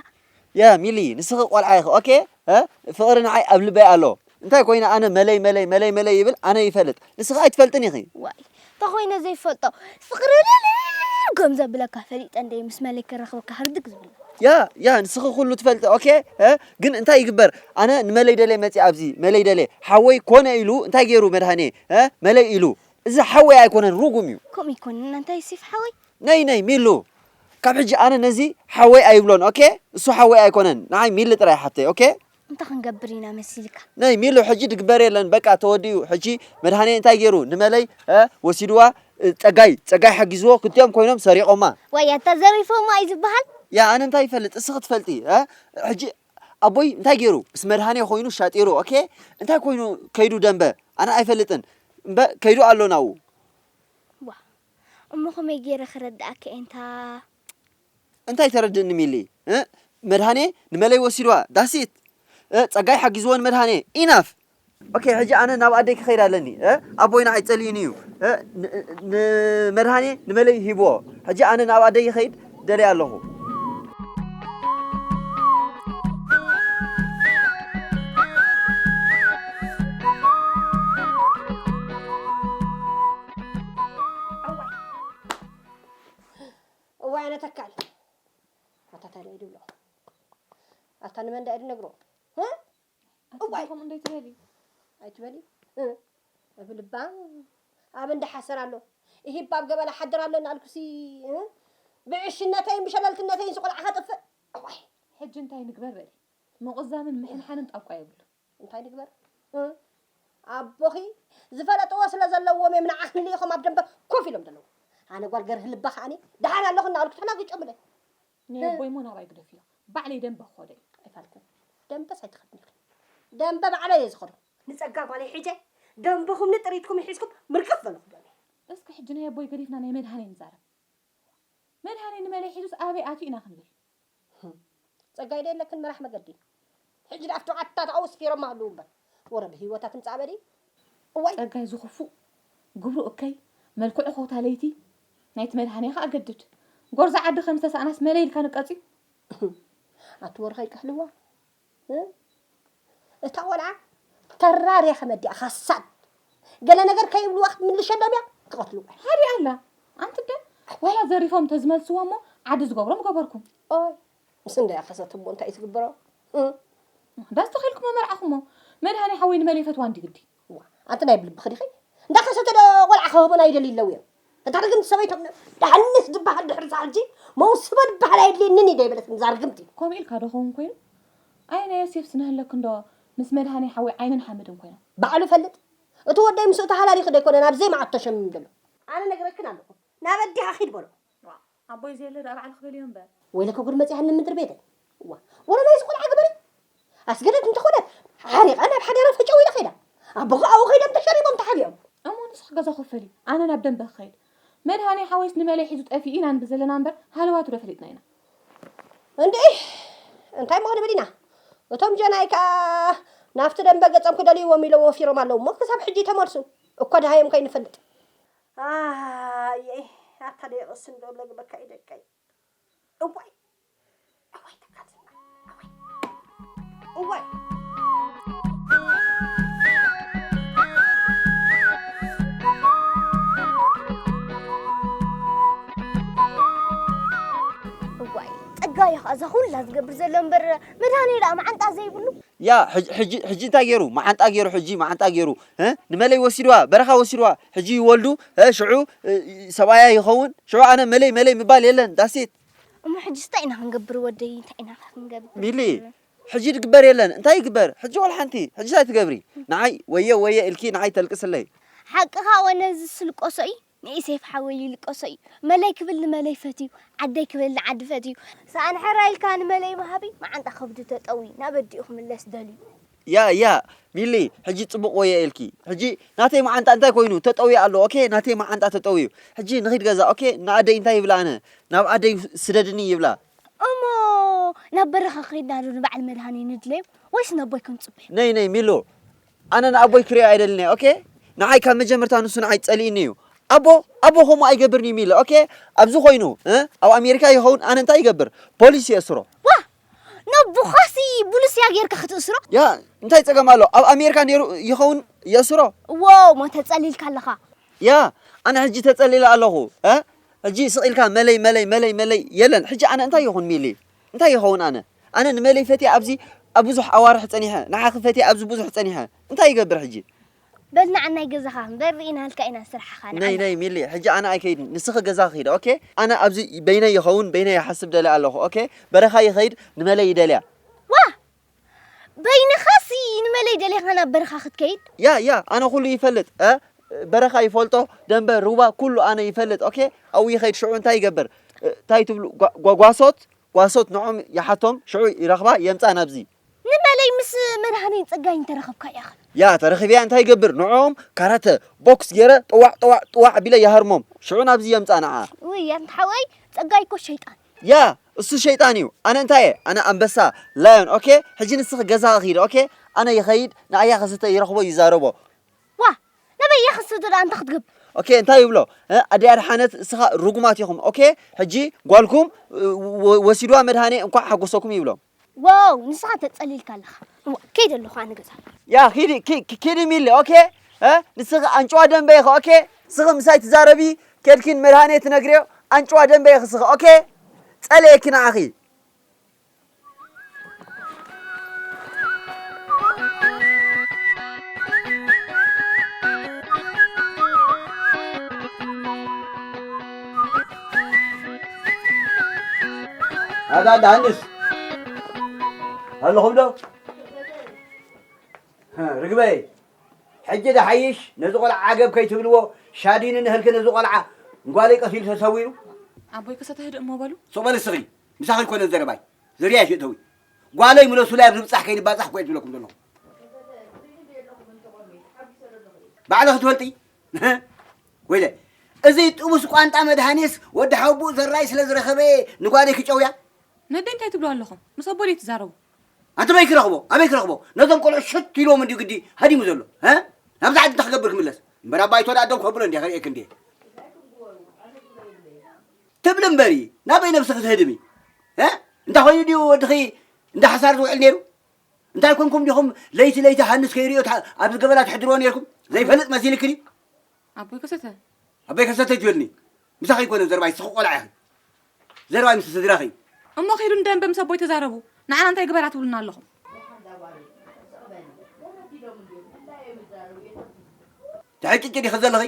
ያ ሚሊ፣ ንስኺ ቆልዓ ኢኺ፣ ኦኬ? እ? ፍቕሪ ንዓይ ኣብ ልበይ ኣሎ። እንታይ ኮይነ ኣነ መለይ፣ መለይ፣ መለይ፣ መለይ ይብል፣ ኣነ ይፈልጥ። ንስኺ ኣይትፈልጥን ኢኺ። ዋይ፣ ተኾይነ ዘይፈልጦ ፍቕሪ ልልል ከም ዘብለካ ፈሊጠ እንደ ምስ መለይ ክረኽበካ ህርድግ ዝብል። ያ፣ ያ፣ ንስኺ ኩሉ ትፈልጢ፣ ኦኬ? እ? ግን እንታይ ይግበር? ኣነ ንመለይ ደልየ መጺእ ኣብዚ፣ መለይ ደልየ። ሓወይ ኮነ ኢሉ እንታይ ገይሩ መድሃኔ? እ? መለይ ኢሉ። እዚ ሓወይ ኣይኮነን፣ ርጉም እዩ። ከምኡ ይኮነን፣ እንታይ ዮሴፍ ሓወይ? ነይ፣ ነይ፣ ሚሉ። ካብ ሕጂ ኣነ ነዚ ሓወይ ኣይብሎን፣ ኦኬ? እሱ ሓወይ ኣይኮነን። ንዓይ ሚሊ ጥራይ ሓተይ፣ ኦኬ? እንታይ ክንገብር ኢና መሲልካ? ነይ፣ ሚሉ፣ ሕጂ ድግበር የለን፣ በቃ ተወዲኡ። ሕጂ መድሃኔ እንታይ ገይሩ? ንመለይ፣ እ፣ ወሲድዋ፣ እ፣ ጸጋይ፣ ጸጋይ ሓጊዝዎ፣ ክልቲኦም ኮይኖም ሰሪቖማ። ዋይ፣ ኣታ ዘሪፎማ እዩ ዝበሃል? ያ፣ ኣነ እንታይ ይፈልጥ? እስኺ ትፈልጢ፣ እ? ሕጂ ኣቦይ እንታይ ገይሩ? ምስ መድሃኔ ኮይኑ ሻጢሩ፣ ኦኬ? እንታይ ኮይኑ ከይዱ ደንበ? ኣነ ኣይፈልጥን። እምበ-፣ ከይዱ ኣሎ ናብኡ። ዋ፣ እሞ ከመይ ገይረ ክረድኣካ እየ እንታ? እንታይ ተረድእኒ ሚሊ? እ? መድሃኔ ንመለይ ወሲድዋ። ዳሲት። እ፣ ጸጋይ ሓጊዝዎ ንመድሃኔ። ኢናፍ። ኦኬ፣ ሕጂ ኣነ ናብ ኣደይ ክኸይድ ኣለኒ። እ? ኣቦይ ንዓይ ጸሊኡኒ እዩ። እ? ን-፣ ንመድሃኔ ንመለይ ሂብዎ። ሕጂ ኣነ ናብ ኣደይ ይኸይድ ደልየ ኣለኹ። እዋይ፣ ኣነ ተካል። ኣታ ታዲያ ይድብሎ። ኣታ ንመን ዳኣ ድነግሮ? እ? ኣቲ እዋይ! ከምኡ እንዳይትበሊ። ኣይትበሊ? እ? ኣብ ልባ ኣብ እንዳ ሓሰር ኣሎ። እሂብ ኣብ ገበላ ሓድር ኣሎ እናልኩሲ፣ እ? ብዕሽነተይን ብሸለልትነተይን ዝቆልዓ ከጥፍእ። እዋይ! ሕጂ እንታይ ንግበር በሊ? ምቕዛምን ምሕንሓንን ጣቋ የብሉ። እንታይ ንግበር? እ? ኣቦኺ ዝፈለጥዎ ስለ ዘለዎም እዮም ንዓኺ ልኢኾም ኣብ ደንበ ኮፍ ኢሎም ዘለዉ። ኣነ ጓል ገርህ ልባ ከኣኒ ደሓን ኣለኹ እናበልኩ ተናጊጮምለይ። ናይ ኣቦይ እሞ ናባይ ግደፍዮ። ባዕለይ ደንበ ክኸዶ እየ። ኣይፋልክን። ደንበስ ኣይትኸድን ኢኺ። ደንበ ባዕለይ እየ ዝኸዶ። ንጸጋ ጓለይ ሒጀ፣ ደንበኹምኒ ጥሪትኩም ሒዝኩም ምርቅፍ በልኹ ሎሚ። እስኪ ሕጂ ናይ ኣቦይ ገዲፍና ናይ መድሃኔ ንዛረብ። መድሃኔ ንመለይ ሒዙስ ኣበይ ኣትዩ ኢና ክንብል? ህም። ጸጋይ ዶ የለክን መራሕ መገዲ? ሕጂ ደኣ ኣብቲ ዓታት ኣውስፊሮም ኣለዉ እምበር። ወረ ብህይወታ ትምጻእ በሊ። እዋይ። ጸጋይ ዝኽፉእ ግብሩ እከይ፣ መልክዑ ኮታ ለይቲ፣ ናይቲ መድሃኔ ኸኣ ገድድ። ጎርዞ ዓዲ ከም ዝተሳእናስ መለይ ኢልካ ንቀጽዩ? ኣቲ ወርኸይ ክሕልዋ። እ? እታ ቆልዓ ተራርያ ከመዲኣ ኻሳብ ገለ ነገር ከይብልዋ ክትምልሸሎም እያ፣ ክቐትልዋ። ሓዲኣ ኣላ። ኣንቲ ደ ዋላ ዘሪፎም ተዝመልስዋ እሞ ዓዲ ዝገብሮም ገበርኩም። ኦይ፣ ምስ እንዳ ያኸሰት እሞ እንታይ ትግብሮ? እ? ዳስ ተኺልኩም መርዓኹሞ። መድሃኔ ሓወይ ንመለይ ፈትዋ እንዲ ግዲ። ዋ፣ ኣንቲ ናይ ብልብኺ ዲኺ? እንዳኸሰተ ዶ ቆልዓ ክህቦን ኣይደልዩ ኣለዉ እዮም። እታ ርግምቲ ሰበይቶም ደሓንስ ዝበሃል ድሕሪ እዛ ሕጂ መውስቦ ዝበሃል ኣየድልየንን እዩ ዶ ይበለት እዛ ርግምቲ። ከምኡ ኢልካ ዶ ኸውን ኮይኑ? ኣየ ናይ ዮሴፍ ስነህለክ እንዶ ምስ መድሃኔ ሓወይ ዓይንን ሓመድን ኮይኖም። ባዕሉ ፈልጥ። እቲ ወደይ ምስኡ ተሃላሊኺ ዶ ኣይኮነ ናብ ዘይመዓት ተሸሚሙ ዘሎ? ኣነ ነግረክን ኣለኹ። ናብ ኣዲኻ ኺድ በሎ። ዋ፣ ኣቦይ ዘየለ ደኣ ባዕልኺ በልዮ እምበር። ወይለከ ጉድ መጺኣኒ ምድሪ ቤተይ። ዋ፣ ወረ ናይዚ ቆልዓ ግበሪ። ኣስገደት እንተኾነት ሓሪቓ ናብ ሓዳራ ፈጨው ኢላ ኸይዳ። ኣቦኻ ኣብኡ ኸይዶም ተሸሪቦም ተሓቢኦም። እሞ ንስኺ ገዛ ክፈሊ፣ ኣነ ናብ ደንበ ክኸይድ። መድሃኔ ሓወይስ ንመለይ ሒዙ ጠፊኡ ኢና ንብል ዘለና እምበር ሃለዋቱ ዶ ፈሊጥና ኢና? እንዴ፣ እንታይ እሞ ክንብል ኢና? እቶም ጀናይ ከኣ ናብቲ ደንበ ገጾም ክደልይዎም ኢሎም ወፊሮም ኣለዉ እሞ ክሳብ ሕጂ ተመልሱ እኮ ደሃዮም ከይንፈልጥ። ኣየ ኣታ ደየቕስን ዶ ለግበካ እዩ ደቀይ። እዋይ እዋይ ተካትና እዋይ እዋይ እዋይ ጸጋይ ኸኣ እዛ ኩላ ዝገብር ዘሎ እምበር መድሃኔ ደኣ መዓንጣ ዘይብሉ። ያ ሕጂ ሕጂ ሕጂ እንታይ ገይሩ መዓንጣ ገይሩ ሕጂ መዓንጣ ገይሩ እ ንመለይ ወሲድዋ በረኻ ወሲድዋ ሕጂ ይወልዱ እ ሽዑ እ ሰብኣያ ይኸውን ሽዑ ኣነ መለይ መለይ ምባል የለን ዳሴት እሞ ሕጂ እንታይ ኢና ክንገብር ወደይ እንታይ ኢና ክንገብር ሚሊ ሕጂ ድግበር የለን እንታይ ይግበር ሕጂ ወላ ሓንቲ ሕጂ እንታይ ትገብሪ ንዓይ ወየ ወየ ኢልኪ ንዓይ ተልቅስለይ ሓቅኻ ወነዚ ስልቆሶ እዩ ንኢሴፍ ሓወይ ይልቀሶ እዩ መለይ ክብል ንመለይ ፈትዩ ዓደይ ክብል ንዓዲ ፈትዩ ሰኣን ሕራ ኢልካ ንመለይ መሃቢ መዓንጣ ከብዱ ተጠዊ ናብ ኣዲኡ ክምለስ ደልዩ ያ ያ ሚሊ ሕጂ ጽቡቕ ወየ ኢልኪ ሕጂ ናተይ መዓንጣ እንታይ ኮይኑ ተጠውዩ ኣሎ ኦኬ ናተይ መዓንጣ ተጠውዩ ሕጂ ንኺድ ገዛ ኦኬ ንኣደይ እንታይ ይብላ ኣነ ናብ ኣደይ ስደድኒ ይብላ እሞ ናብ በረኻ ከይድና ዶ ንበዓል መድሃኒ ንድለዮም ወይስ ነቦይ ክንጽበዮ ነይ ነይ ሚሉ ኣነ ንኣቦይ ክሪኦ ኣይደልን እየ ኦኬ ንዓይ ካብ መጀመርታ ንሱ ንዓይ ጸሊእኒ እዩ ኣቦ ኣቦ ከምኡ ኣይገብርን እዩ ሚለ ኦኬ ኣብዚ ኮይኑ እ ኣብ ኣሜሪካ ይኸውን ኣነ እንታይ ይገብር ፖሊስ የእስሮ ዋ ነቦኻሲ ቡሉስያ ጌርካ ክትእስሮ ያ እንታይ ጸገም ኣሎ ኣብ ኣሜሪካ ነይሩ ይኸውን የእስሮ ዎ ሞ ተጸሊልካ ኣለኻ ያ ኣነ ሕጂ ተጸሊለ ኣለኹ እ ሕጂ ስቕ ኢልካ መለይ መለይ መለይ መለይ የለን ሕጂ ኣነ እንታይ ይኹን ሚሊ እንታይ ይኸውን ኣነ ኣነ ንመለይ ፈትየ ኣብዚ ኣብ ብዙሕ ኣዋርሕ ጸኒሐ ንዓኺ ፈትየ ኣብዚ ብዙሕ ጸኒሐ እንታይ ይገብር ሕጂ በል ንዓ ናይ ገዛኻ እምበር ርኢናልካ ኢና ስራሕኻ ንዓ ነይ ነይ ሚሊ ሕጂ ኣነ ኣይከይድን ንስኺ ገዛኺ ኺዲ ኦኬ ኣነ ኣብዚ በይነይ ይኸውን በይነይ ይሓስብ ደለ ኣለኹ ኦኬ በረኻ ይኸይድ ንመለይ ይደልያ ዋ በይንኻሲ ንመለይ ደሊኻ ናብ በረኻ ክትከይድ ያ ያ ኣነ ኩሉ ይፈልጥ እ በረኻ ይፈልጦ ደንበ ሩባ ኩሉ ኣነ ይፈልጥ ኦኬ ኣብኡ ይኸይድ ሽዑ እንታይ ይገብር እ፣ እንታይ ትብሉ ጓ- ጓ- ጓሶት ጓሶት ንዖም ይሓቶም ሽዑ ይረኽባ የምፃ ናብዚ ንመለይ ምስ መድሃኒን ጸጋይን ተረኸብካ ኢኻ ያ ተረኺብያ እንታይ ይገብር ንዖም ካራተ ቦክስ ገይረ ጥዋዕ ጥዋዕ ጥዋዕ ቢለ ይሃርሞም ሽዑ ናብዚ የምፃ ንዓ ውይ ኣንታ ሓወይ ጸጋይ እኮ ሸይጣን ያ እሱ ሸይጣን እዩ ኣነ እንታይ እየ ኣነ ኣንበሳ ላዮን ኦኬ ሕጂ ንስኺ ገዛ ኺድ ኦኬ ኣነ ይኸይድ ንኣያ ከስተ ይረኽቦ ይዛረቦ ዋ ነበይ እያ ከስተ ደኣ እንተ ክትገብር ኦኬ እንታይ ይብሎ ኣደይ ኣድሓነት እስኻ ርጉማት ኢኹም ኦኬ ሕጂ ጓልኩም ወሲድዋ መድሃኔ እንኳዕ ሓጎሰኩም ይብሎም ዋው ንስኻ ተጸሊልካ ኣለኻ። እዋ፣ ከይደ ኣለኹ ኣነ ገዛ። ያ ኪዲ ኪ- ኪ- ኪዲ ሚሊ ኦኬ እ ንስኺ ኣንጭዋ ደንበ ኢኺ ኦኬ ስኺ ምሳይ ትዛረቢ ከድኪን መድሃኔ ትነግርዮ ኣንጭዋ ደንበ ኢኺ ስኺ ኦኬ ጸለየኪ ንዓኺ ኣዳ ዳንስ ኣለኹም ዶ ርግበይ ሕጂ ደሓይሽ ነዚ ቆልዓ ዓገብ ከይትብልዎ ሻዲኒ ንህልኪ ነዚ ቆልዓ ንጓለይ ቀቲሉ ተሰዊሩ ኣቦይ ከሰተ ህድእ እሞ በሉ ሱቕ በል እስኺ ምሳኺ ኣይኮነን ዘረባይ ዘርያ ይሽእተዊ። ጓለይ ምለሱለይ ኣብ ዝብጻሕ ከይንባጻሕ እኮ እየ ዝብለኩም ዘለኹ። ባዕልኺ ትፈልጢ? ወይለ፣ እዚ ጥቡስ ቋንጣ መድሃኔስ ወዲ ሓውቡኡ ዘራይ ስለ ዝረኸበ ንጓለይ ክጨውያ? ነደይ እንታይ ትብሉ ኣለኹም? ምስ ኣቦ ድዩ ትዛረቡ? ኣንተ በይ ክረኽቦ? ኣበይ ክረኽቦ? ነዞም ቆልዑ ሽት ኢልዎም እንዲዩ ግዲ ሃዲሙ ዘሎ። እ? ናብዛ ዓዲ እንታይ ክገብር ክምለስ? እምበር ኣባይቶ ደኣ ደው ከብሎ እንዲያ ከርእየክ እንዲየ። ትብል እምበሪ፣ ናበይ ነብስኺ ትህድሚ? እ? እንታይ ኮይኑ ድዩ ወድኺ እንዳ ሓሳር ዝውዕል ነይሩ? እንታይ ኮንኩም ዲኹም ለይቲ ለይቲ ሃንስ ከይርእዮ ታ-፣ ኣብዚ ገበላ ትሕድርዎ ነይርኩም? ዘይፈልጥ መሲልክኒ? ኣቦይ ከሰተ። ኣቦይ ከሰተ ትበልኒ? ምሳኺ ኣይኮነን ዘረባይ፣ ንስኺ ቆልዓ ኢኺ። ዘረባይ ምስ ስድራኺ እዩ። እሞ ኺዱ ንደንበ ምስ ኣቦይ ተዛረቡ። ንዓና እንታይ ግበራ ትብሉና ኣለኹም? ትሕጭጭ ዲኺ ዘለኺ?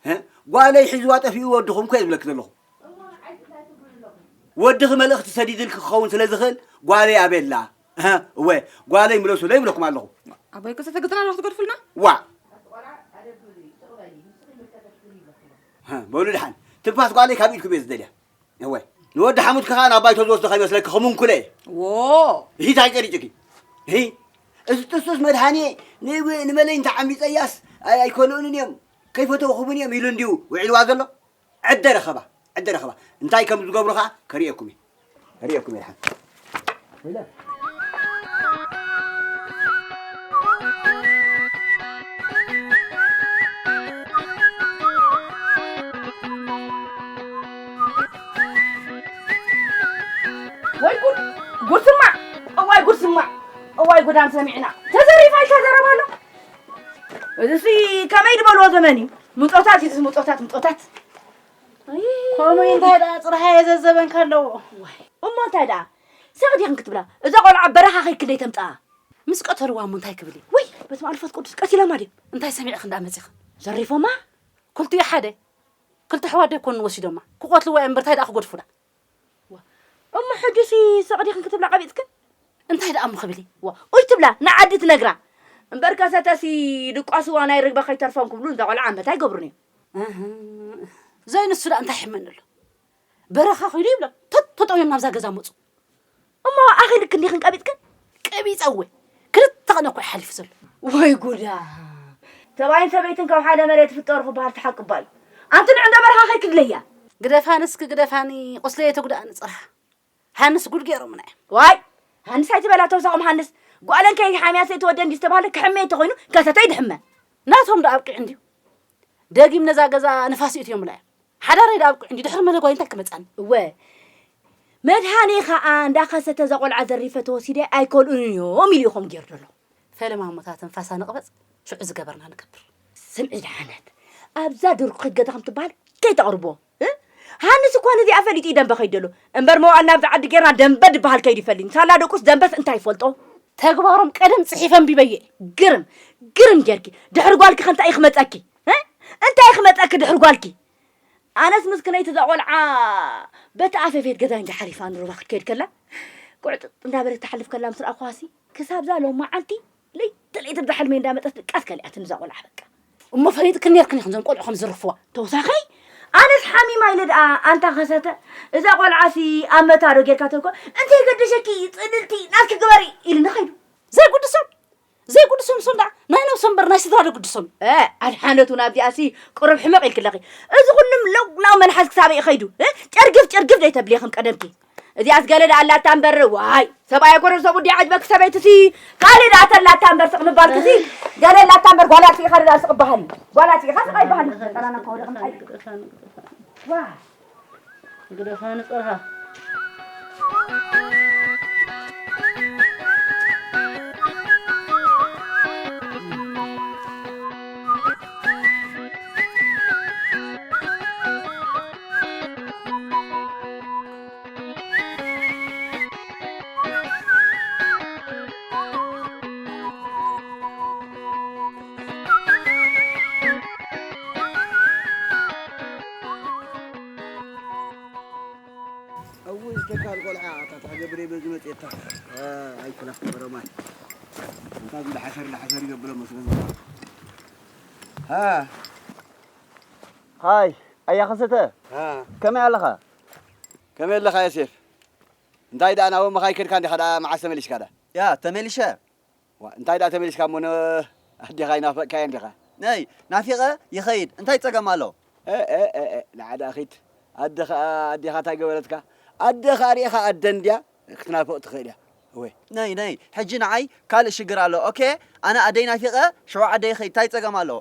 እ? ጓለይ ሒዝዋ ጠፊኡ ወድኹም እኮ እየ ዝብለኪ ዘለኹ። ወድኺ መልእኽቲ ሰዲድልኪ ክኸውን ስለ ዝኽእል ጓለይ ኣበላ። እህ፣ እወ፣ ጓለይ ምለሱለይ ይብለኩም ኣለኹ። ኣቦይ ከሰተ ገጽና ዶ ክትገድፉልና? ዋእ! እህ፣ በሉ ደሓን። ትንፋስ ጓለይ ካብ ኢድኩም እየ ዝደልያ። እወ፣ ንወዲ ሓሙትኪ ኸኣ ናብ ባይቶ ዝወስዶ ከይመስለኪ ክምንኩለ እየ። ዎ! እሂ፣ እንታይ ቀሪጭኪ? እሂ፣ እዚ ጥሱስ መድሃኔ ንመለይ እንተዓሚጸያስ ኣይ-፣ ኣይከልኡንን እዮም፣ ከይፈተውኹምን እዮም ኢሉ እንድዩ ውዒልዋ ዘሎ። ዕደ ረኸባ፣ ዕደ ረኸባ። እንታይ ከም ዝገብሩ ኸኣ ከርእየኩም እየ። ከርእየኩም እየ ደሓን። ወይለ። ወይ ጉድ! ጉድ ስማዕ! እዋይ ጉድ ስማዕ! እዋይ ጉዳም ሰሚዕና! ተዘሪፋ ይተዘረብ ኣሎ። እዚሲ ከመይ ዝበልዎ ዘመን እዩ? ምጾታት እዩ፣ ምጾታት፣ ምጾታት። ኣይ። ከምኡ እንታይ ደኣ ጽርሃ የዘዘበን ከለዎ። ዋይ። እሞ እንታይ ደኣ? ሰቕ ዲኽን ክትብላ? እዛ ቆልዓ በረኻ ከይክለይ ተምጽኣ። ምስ ቀተልዋ እሞ እንታይ ክብል እዩ? ውይ፣ በስመ ኣብ መንፈስ ቅዱስ፣ ቀቲሎማ ድዮም? እንታይ ሰሚዕኺ እንዳ መጺኺ? ዘሪፎማ? ክልቲኡ ሓደ። ክልተ ኣሕዋት ዶ ኣይኮኑን ወሲዶማ? ክቐትልዋ እዮም እምበር እንታይ ደኣ ክገድፉላ? ዋ፣ እሞ ሕጂሲ ሰቕ ዲኽን ክትብላ ቀቢጽክን? እንታይ ደኣ እሞ ክብል እዩ? ዋ፣ ኡይ ትብላ፣ ንዓዲ ትነግራ። እምበር ከሰተሲ ድቋስዋ ናይ ርግበ ከይተርፎም ክብሉ እንዛ ቆልዓ ኣመት ኣይገብሩን እዮም። እህ፣ ዘይንሱ ደኣ እንታይ ይሕመኒ ኣሎ? በረኻ ኺዱ ይብሎም። ተት-፣ ተጠውዮም ናብዛ ገዛ መጹ። እሞ ኣኺልክን ዲኽን ቀቢጽክን? ቀቢጸ እወ። ክልተ ቕነ እኮ እዩ ሓሊፉ ዘሎ። ወይ ጉዳ! ሰብኣይን ሰበይትን ካብ ሓደ መሬት ይፍጠሩ ክበሃል እቲ ሓቂ እባ እዩ። ኣንቲ ንዕንዶ በረኻ ከይክድለያ። ግደፋኒ እስኪ ግደፋኒ፣ ቁስለይ የተጉድኣኒ ጽርሃ። ሃንስ ጉድ ገይሮምና እዮም። ዋይ! ሃንስ ኣይትበላ ተውሳኹም ሃንስ። ጓለን ከይሓምያ ሰይቲ ወደን ድዩ ዝተባህለ ክሕመ እንተኾይኑ ከሰተ ይድሕመ። ናቶም ዶ ኣብቂዑ እንድዩ? ደጊም ነዛ ገዛ ንፋስ ይእትዮምላ እዮም። ሓዳረይ ዶ ኣብቂዑ እንድዩ? ድሕሪ መለጓይ እንታይ ክመጻኒ? እወ። መድሃኔ ኸኣ እንዳ ከሰተ እዛ ቆልዓ ዘሪፈ ተወሲደ ኣይከልኡን እዮም ኢሉ እዩ ከምኡ ገይሩ ዘሎ። ፈለማ እሞ እታ ትንፋሳ ንቕበጽ፣ ሽዑ ዝገበርና ንገብር። ስምዒ ደሓነት፣ ኣብዛ ድርኩኺት ገዛ ከም ትበሃል ከይተቕርቦ። እ? ሃንስ እኳ ነዚኣ ፈሊጡ እዩ ደንበ ከይዱ ዘሎ። እምበር መዋእል ናብዚ ዓዲ ጌርና ደንበ ድበሃል ከይዱ ይፈልጥ። ሳላ ደቁስ ደንበስ እንታይ ይፈልጦ? ተግባሮም ቀደም ጽሒፈ ኣንቢበየ። ግርም፣ ግርም ጌርኪ። ድሕሪ ጓልኪ ከ እንታይ እዩ ክመጸኪ? እ? እንታይ እዩ ክመጸኪ ድሕሪ ጓልኪ? ኣነስ ምስክነይቲ እዛ ቆልዓ በቲ ኣፈፌት ገዛ እንዲ ሓሊፋ ንሩባ ክትከይድ ከላ፣ ቁዕጥጥ እንዳበለት ትሓልፍ ከላ ምስ ረኣኹዋሲ፣ ክሳብ እዛ ሎማዓንቲ ለይቲ ለይቲ ብዛ ሕልመይ እንዳመጸት ድቃስ ከሊኣትኒ እዛ ቆልዓ በቃ። እሞ ፈሊጥክን ኔርክን ኢኽን እዞም ቆልዑ ከም ዝርፍዋ። ተውሳኸይ፣ ኣነስ ሓሚማ ኢለ ደኣ ኣንታ ከሰተ፣ እዛ ቆልዓሲ ኣመታ ዶ ጌርካ ተልኮ፣ እንተይገደሸኪ ጽልልቲ ናትኪ ግበሪ ኢሉኒ ኸይዱ። ዘይጉድሶም፣ ዘይጉድሶም እሶም ደኣ ናይ ነብሶም እምበር ናይ ስድራ ዶ ጉድሶም? እ፣ ኣድሓነት እውን ኣብዚኣሲ ቁሩብ ሕመቕ ኢልኪ ኣለኺ። እዚ ኩሉም ለውላው መልሓስ ክሳበይ እዩ ኸይዱ? እ፣ ጨርግፍ ጨርግፍ ደይተብሊ ከም ቀደምኪ። እዚኣስ ገለ ደኣ ኣላታ እምበር፣ ዋይ፣ ሰብኣይ ኣይኮነን ሰብኡ እንዲያ ዓጅበኪ ሰበይትሲ፣ ካልእ ደኣ ተላታ እምበር ስቕ ምባልክሲ፣ ገለ ኣላታ እምበር፣ ጓል ኣጥፊእኻ ደኣ ስቕ በሃሊ። ጓል ኣጥፊእኻ ስቕ ኣይበሃሊ። ጠላና እኮ ወደቕና። ዋ። ግደፋ ንጸርሃ። እውይ ዝተካል ቆልዓ፣ ኣታ፣ ኣታ፣ ገብሬ በዚ መጽየታ። እ፣ ኣይኩላ ክበረማይ። ኣታ፣ ዝለሓሰር፣ ለሓሰር ይገብሎ መስሎ። ሃ። ሃይ፣ ኣያ ከሰተ። ሃ። ከመይ ኣለኻ? ከመይ ኣለኻ ዮሴፍ? እንታይ ደኣ ናብ እምኻ ኣይከድካ እንዲኻ ደኣ መዓስ ተመሊስካ ደኣ? ያ ተመሊሸ። ዋ እንታይ ደኣ ተመሊስካ እሞ ን ኣዴኻ ኣይናፈቅካየን ዲኻ? ነይ ናፊቐ ይኸይድ እንታይ ጸገም ኣሎ? ንዓዳ ኺድ ኣደ ኸኣ ኣዴኻ እንታይ ገበረትካ? ኣደ ኸኣ ርኢኻ ኣደ እንድያ ክትናፍቕ ትኽእል እያ። እወ ነይ ነይ ሕጂ ንዓይ ካልእ ሽግር ኣሎ። ኦኬ ኣነ ኣደይ ናፊቐ ሽዑ ዓደይ ይኸይድ እንታይ ጸገም ኣሎ?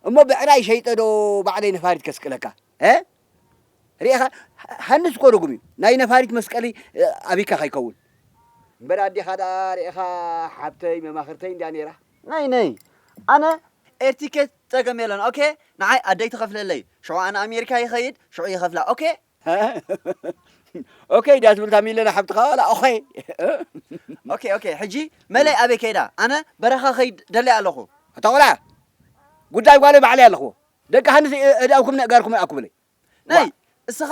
እሞ ብዕራይ ሸይጠ ዶ ባዕለይ ነፋሪት ከስቅለካ? እ ርኢኻ ሃንስ እኮ ርጉም እዩ። ናይ ነፋሪት መስቀሊ ኣቢካ ከይከውን እምበር ኣዴኻ ደኣ ርኢኻ ሓብተይ መማኽርተይ እንድያ ነይራ። ነይ ነይ ኣነ ኤርቲኬት ጸገም የለን። ኦኬ ንዓይ ኣደይ ትኸፍለለይ ሽዑ ኣነ ኣሜሪካ ይኸይድ ሽዑ ይኸፍላ። ኦኬ ኦኬ ድያ ትብል ታሚለና ሓብትኻ ዋላ ኦኸ ኦኬ ኦኬ ሕጂ መለይ ኣበይ ከይዳ ኣነ በረኻ ኸይድ ደለይ ኣለኹ። ኣታ ቆልዓ ጉዳይ ጓለይ ባዕለይ ኣለኽዎ። ደቂ ሃንስ እዳውኩም ነእጋርኩም ኣኩብለይ። ናይ እስኻ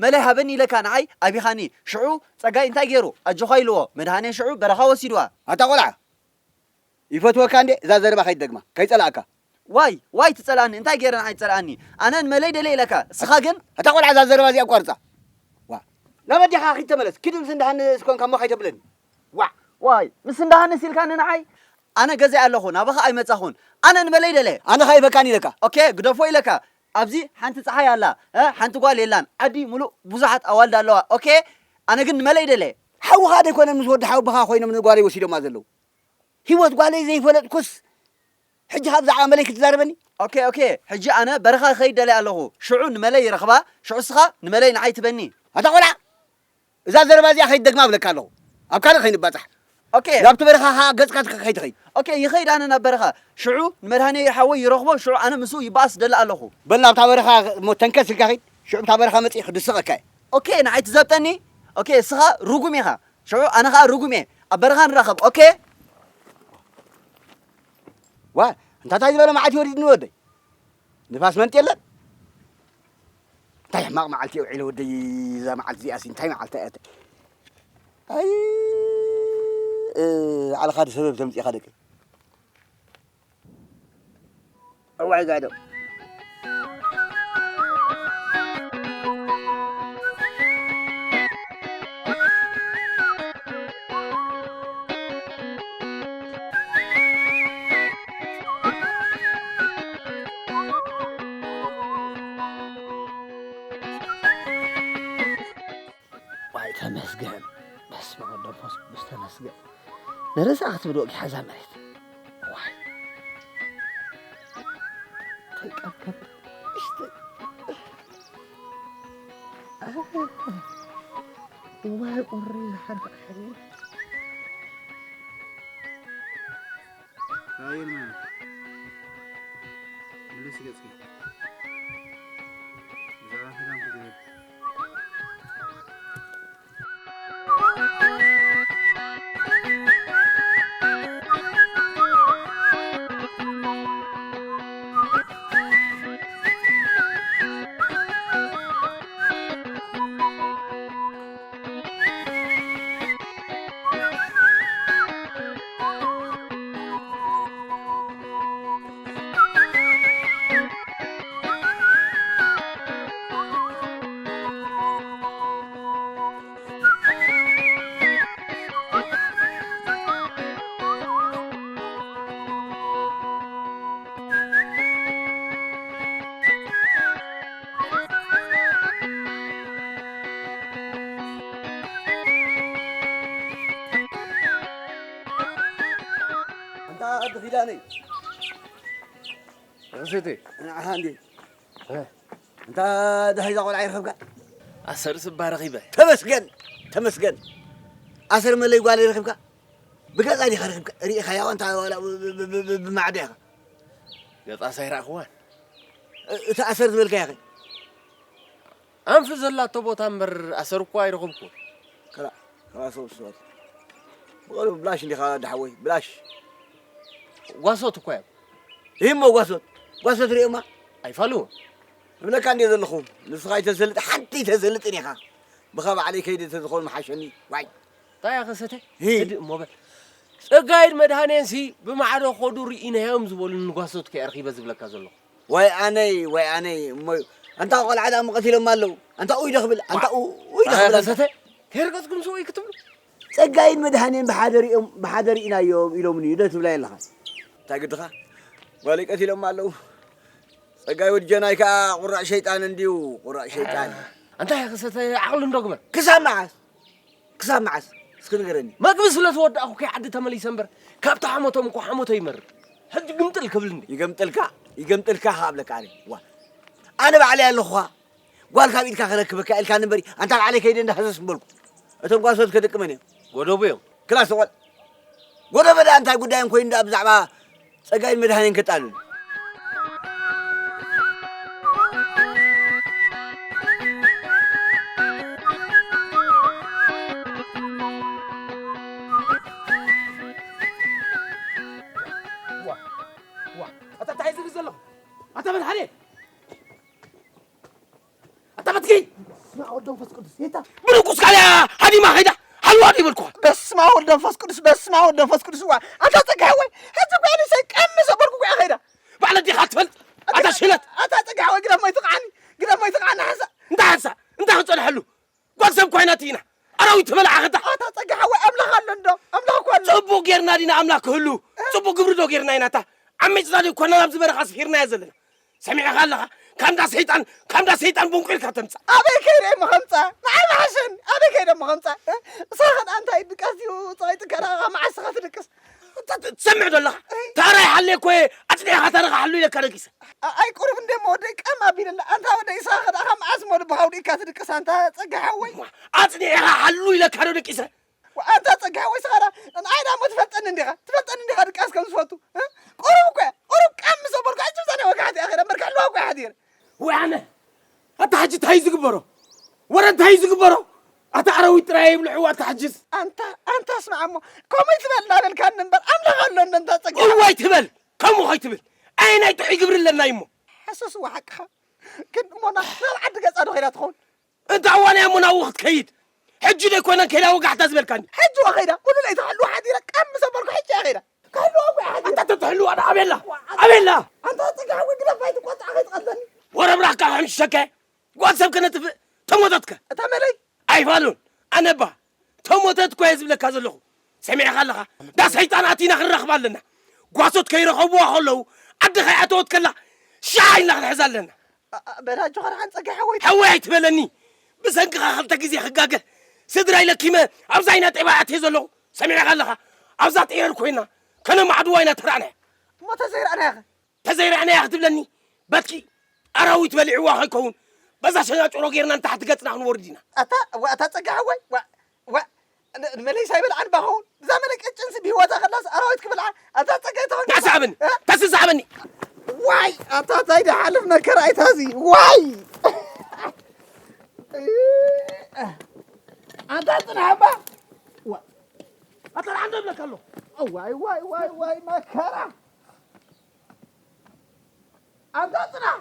መለይ ሃበኒ ኢለካ ንዓይ ኣቢኻኒ ሽዑ ጸጋይ እንታይ ገይሩ ኣጆኻ ኢልዎ መድሃኔ ሽዑ በረኻ ወሲድዋ። ኣታ ቆልዓ ይፈትወካ እንዴ እዛ ዘረባ ከይትደግማ ከይጸላእካ። ዋይ ዋይ ትጸላእኒ እንታይ ገይረ ንዓይ ትጸላእኒ? ኣነ ንመለይ ደለ ኢለካ እስኻ ግን ኣታ ቆልዓ እዛ ዘረባ እዚኣ ኣቋርጻ። ዋ ናብ ኣዴኻ ኪድ ተመለስ ኪድ ምስ እንዳሃንስ ኮንካ እሞ ከይተብለኒ። ዋ ዋይ ምስ እንዳሃንስ ኢልካ ንንዓይ ኣነ ገዛይ ኣለኹ ናባኻ ኣይመጻኹን። ኣነ ንመለይ ደለ ኣነ ከይበካን ኢለካ። ኦኬ ግደፎ ኢለካ ኣብዚ ሓንቲ ጸሓይ ኣላ። ሓንቲ ጓል የላን ዓዲ ሙሉእ ብዙሓት ኣዋልድ ኣለዋ። ኦኬ ኣነ ግን ንመለይ ደለ። ሓውኻ ደይኮነን ምስ ወዲ ሓውብኻ ኮይኖም ንጓለይ ወሲዶማ ዘለዉ። ህይወት ጓለይ ዘይፈለጥኩስ ሕጂ ካብ ብዛዕባ መለይ ክትዛረበኒ? ኦኬ ኦኬ ሕጂ ኣነ በረኻ ክኸይድ ደልየ ኣለኹ። ሽዑ ንመለይ ይረኽባ ሽዑ እስኻ ንመለይ ንዓይ ትበኒ። ኣታ ቆልዓ እዛ ዘረባ እዚኣ ከይትደግማ እብለካ ኣለኹ። ኣብ ካልእ ከይንባጻሕ። ኦኬ ናብቲ በረኻ ኸዓ ገጽካ ከይትኸይድ። ኦኬ ይኸይድ ኣነ ናብ በረኻ ሽዑ ንመድሃኔ ሓወይ ይረኽቦ ሽዑ ኣነ ምስኡ ይበኣስ ደሊ ኣለኹ። በል ናብታ በረኻ እሞ ተንከስ ኢልካ ኸይድ ሽዑ ብታ በረኻ መጺእ ክድስቐካ እየ። ኦኬ ንዓይ ትዘብጠኒ። ኦኬ እስኻ ርጉም ኢኻ። ሽዑ ኣነ ኸዓ ርጉም እየ ኣብ በረኻ ንራኸብ ኦኬ። ዋ እንታታይ ዝበለ መዓልቲ ወሪድኒ ወደይ። ንፋስ መንጥ የለን። እንታይ ሕማቕ መዓልቲ እየ ውዒለ ወደይ። እዛ መዓልቲ እዚኣሲ እንታይ መዓልቲ እያ? ኣይ ዓልኻ ሰበብ ተምፂእኻ ደቂ እዋይ ጋዶ። ዋይ ተመስገን በስመ ወወልድ ወመንፈስ ቅዱስ ተመስገን። ንርእሳ ክትብል ወጊሓ እዛ መሬት። ዋይ ተቀበል እሽተ ዋይ ቁሪ ሓርፍ ኣሕሪ ኣየልማ ምልስ ገጽኪ ብዛዕባ ሰላም ክዝረብ ኣንታ ኣዲ ኪዳነይ። ርሲቲ። ንዓኻ እንዴ? እንታ ደሃይ እዛ ቆልዓ ይረኽብካ? ኣሰር ስባ ረኺበ። ተመስገን፣ ተመስገን። ኣሰር መለይ ጓል ይረኽብካ? ብገዛ ዲኻ ረኺብካ? ርኢኻያ ዋንታ ዋላ ብ-፣ ብ-፣ ብ-፣ ብ-፣ ብማዕዶ ኢኻ። ገጻ ሳይራእኽዋን። እ-፣ እታ ኣሰር ዝበልካያ ኸ? ኣንፊ ዘላቶ ቦታ እምበር ኣሰር እኮ ኣይረኸብኩን። ከላ፣ ከላ ሰብ ስባት። ብቐሉ ብላሽ እንዲኻ ደሓወይ፣ ብላሽ። ጓሶት እኮ እዮም። ይህሞ ጓሶት፣ ጓሶት ርእዮማ። ኣይፋልዎ። እብለካ እንዲየ ዘለኹ፣ ንስኻ ኣይተሰልጥ፣ ሓንቲ ኣይተሰልጥን ኢኻ። ብኻ ባዕለይ ከይደ ተዝኸውን ምሓሸኒ። ዋይ። እንታይ ኢኻ ሰተ? ሂ። ህድእ እሞ በል። ጸጋይን መድሃኔንሲ ብማዕዶ ኸዱ ርኢናዮም ዝበሉኒ ጓሶት ከ ኣርኺበ ዝብለካ ዘለኹ። ወይ ኣነይ፣ ወይ ኣነይ፣ እሞይ። ኣንታ ቆልዓ ደኣ እሞ ቀቲሎማ ኣለዉ። ኣንታ ኡይ ዶ ክብል፣ ኣንታ ዋ። ኡ-፣ ኡይ ዶ እንታይ ክብል፣ ኢኻ ኣንታ ሰተ? ከይርገጽኩም ስውእ ክትብሉ? ጸጋይን መድሃኔን ብሓደ ሪኦም፣ ብሓደ ርኢናዮም ኢሎምኒ እዩ ዶ ትብላ የለኻ? እንታይ ግድኻ? ጓለይ ቀቲሎማ ኣለዉ። ጸጋይ ወዲ ጀናይ ከኣ ቁራዕ ሸይጣን እንድዩ፣ ቁራዕ ሸይጣን። ኣንታ ከሰተ ዓቕሊ እንዶ ግበር። ክሳብ መዓስ? ክሳብ መዓስ? እስኪ ንገረኒ። መግቢ ስለ ዝወዳእኹ ከይ ዓዲ ተመሊሰ እምበር፣ ካብቲ ሓሞቶም እኮ ሓሞቶ ይመርር። ሕጂ ግምጥል ክብል እንዲ። ይገምጥልካ፣ ይገምጥልካ ከኣብለካ ኣነ። ዋ። ኣነ ባዕለይ ኣለኹኻ። ጓል ካብ ኢድካ ክረክበካ ኢልካ ንበሪ፣ ኣንታ ባዕለይ ከይደ እንዳህሰስ ምበልኩ። እቶም ጓሶት ከድቅመን እዮም። ጎደቦ እዮም። ክላስ ተቆል። ጎደቦ ደኣ እንታይ ጉዳዮም ኮይኑ ደኣ ብዛዕባ ጸጋይን መድሃኔን ከጣልሉ? ዋ፣ ዋ፣ ኣታ እንታይ ዝብል ዘለኹ? ኣታ መድሃኔ! ኣታ በትኪ! ስማ ወዲ መንፈስ ቅዱስ፣ የታ? ምንኩስ ካልያ ሃዲማ ኸይዳ፣ ሃልዋ ዶ ይበልኩኻ? በስመ ኣብ ወልድ መንፈስ ቅዱስ፣ በስመ ኣብ ወልድ መንፈስ ቅዱስ፣ ዋ። ኣታ ጸጋይ ወይ፣ ሕጂ እኮ ኣነ ሰቀም ሰበርኩ እኮ እያ ኸይዳ። ባዕለ ዲኻ ትፈልጥ? ኣታ ሽለት! ኣታ ጸጋይ ወይ፣ ግዳም ኣይትቕዓኒ፣ ግዳም ኣይትቕዓኒ፣ ሓንሳእ። እንታይ ሓንሳእ? እንታይ ክንጸንሐሉ? ጓል ሰብ እኮ ኣይናት ኢና። ኣራዊት ትበልዓ ኸታ። ኣታ ጸጋይ ሓወይ፣ ኣምላኽ ኣሎ እንዶ? ኣምላኽ እኮ ኣሎ። ጽቡቕ ጌርና ዲና ኣምላኽ ክህሉ? ጽቡቕ ግብሪ ዶ ጌርና ኢናታ? ዓሚጽና ዶ ኮና ናብዚ በረኻ ስፊርናዮ ዘለና? ሰሚዕኻ ኣለኻ? ካንዳ ሰይጣን፣ ካንዳ ሰይጣን ቦንቁልካ ተምጻእ። ኣበይ ከይደ እሞ ከምጻ? ንዓይ መሓሸኒ። ኣበይ ከይደ እሞ ከምጻ? እ? ንስኻ ከ እንታይ ድቃስ ድዩ? ጸቒጥካ ደኣ ካብ መዓስ ኢኻ ትድቅስ? ት-፣ ት-፣ ትሰምዕ ዶ ኣለኻ? እይ። ታራ ይሓልየ እኮ እየ። ኣጽኒዕኻ ታራኻ ሓሉ ኢለካ ደቂሰ። ኣ-፣ ኣይ ቁሩብ እንደ እሞ ወደይ ቀም ኣቢለላ። ኣንታ ወደይ ንስኻ ከ ደኣ ካብ መዓስ እሞ ልብኻ ኣውዲእካ ትድቅስ ኣንታ ጸጋይ ሓወይ? ኣጽኒዕኻ ሓሉ ኢለካ ዶ ደቂሰ? ኣንታ ጸጋይ ወይ ስኻራ ንዓይ ዳሞ ትፈልጠኒ እንዲኻ፣ ትፈልጠኒ እንዲኻ ድቃስ ከም ዝፈቱ። እ? ቁሩብ እኮ እያ፣ ቁሩብ ቀም ምስ ኣበልኩ ሕጂ ምሳና ወጋሕቲ ኣኺረ እምበር ክሕልዋ እኮ እያ ሓዲረ። ወይ ኣነ፣ ኣታ ሕጂ እንታይ እዩ ዝግበሮ? ወረ እንታይ እዩ ዝግበሮ? ኣታ ኣራዊት ጥራይ ይብልዕዋ ኣታ ሕጅስ። ኣንታ፣ ኣንታ ስማዕ እሞ፣ ከምኡ ይትበል እናበልካኒ እምበር ኣምላኽ ኣሎ እንዶ እንታ ጸጋይ። እዋይ ትበል፣ ከምኡ ኸይትብል። ኣየናይ ጥዑይ ግብሪ ኣለና እሞ? ሕሱስ እዋ ሓቅኻ። ግን እሞ ናብ፣ ናብ ዓዲ ገጻ ዶ ኸይዳ ትኸውን? እንተ እዋን እያ እሞ ናብኡ ክትከይድ። ሕጂ ዶ ኣይኮነን ከይዳ ወጋሕታ ዝበልካኒ? ሕጂ እዋ ከይዳ፣ ሙሉ ለይቲ ክሕልዋ ሓዲረ፣ ቀም ምስ ኣበልኩ ሕጂ እያ ከይዳ። ክሕልዋ እኮ እያ ሓዲረ። ኣንታ ተትሕልዋ ደኣ ኣበላ፣ ኣበላ። ኣንታ ጸጋይ ሓወይ ግደፋ ኣይትቆጣዕ ከይትቐትለኒ። ወረ ብራኽካ ከም ሽሸከ፣ ጓል ሰብ ከነጥፍእ፣ ተሞተትከ? እታ መለይ? ኣይፋሉን፣ ኣነባ፣ ተሞተት እኮ እየ ዝብለካ ዘለኹ። ሰሚዕኻ ኣለኻ? እንዳ ሰይጣን ኣቲና ክንራኽባ ኣለና። ጓሶት ከይረኸብዋ ከለዉ፣ ዓዲ ከይኣተወት ከላ፣ ሻዕ ኢልና ክንሕዛ ኣለና። ኣ-፣ ኣ-፣ በል ኣጆኻ ደሓን ጸጋይ ሓወይ። ሓወይ ኣይትበለኒ። ብሰንክኻ ክልተ ግዜ ክጋገ ስድራይ ለኪመ ኣብዛ ኢና ጤባ ኣትየ ዘለኹ። ሰሚዕካ ኣለኻ? ኣብዛ ጤረር ኮይና ከነማዕድዋ ኢና ተራእናያ። እሞ ተዘይረኣናያ ኸ? ተዘይረኣናያ ክትብለኒ? በትኪ ኣራዊት በሊዕዋ ከይከውን በዛ ሸኛጭሮ ጌርና ንታሕቲ ገጽና ክንወርድ ኢና። ኣታ፣ ዋ፣ ኣታ ጸጋይ ሓወይ፣ ዋ፣ ዋ፣ ን-፣ ንመለይሳ ይበልዓ ንባኸውን። እዛ መለይ ቅጭንሲ ብህይወታ ከላስ ኣራዊት ክበልዓ። ኣታ ጸጋይ ተኾን። ተስዓበኒ፣ እ? ተስዓበኒ። ዋይ፣ ኣታ ታይ ድሓልፍ መከራ ኣይታዚ። ዋይ። ኣታ ጽናሕባ። ዋ። ኣታ ደሓን ዶ ይብለካ ኣሎ? ዋይ፣ ዋይ፣ ዋይ፣ ዋይ፣ መከራ። ኣንታ ጽናሕ!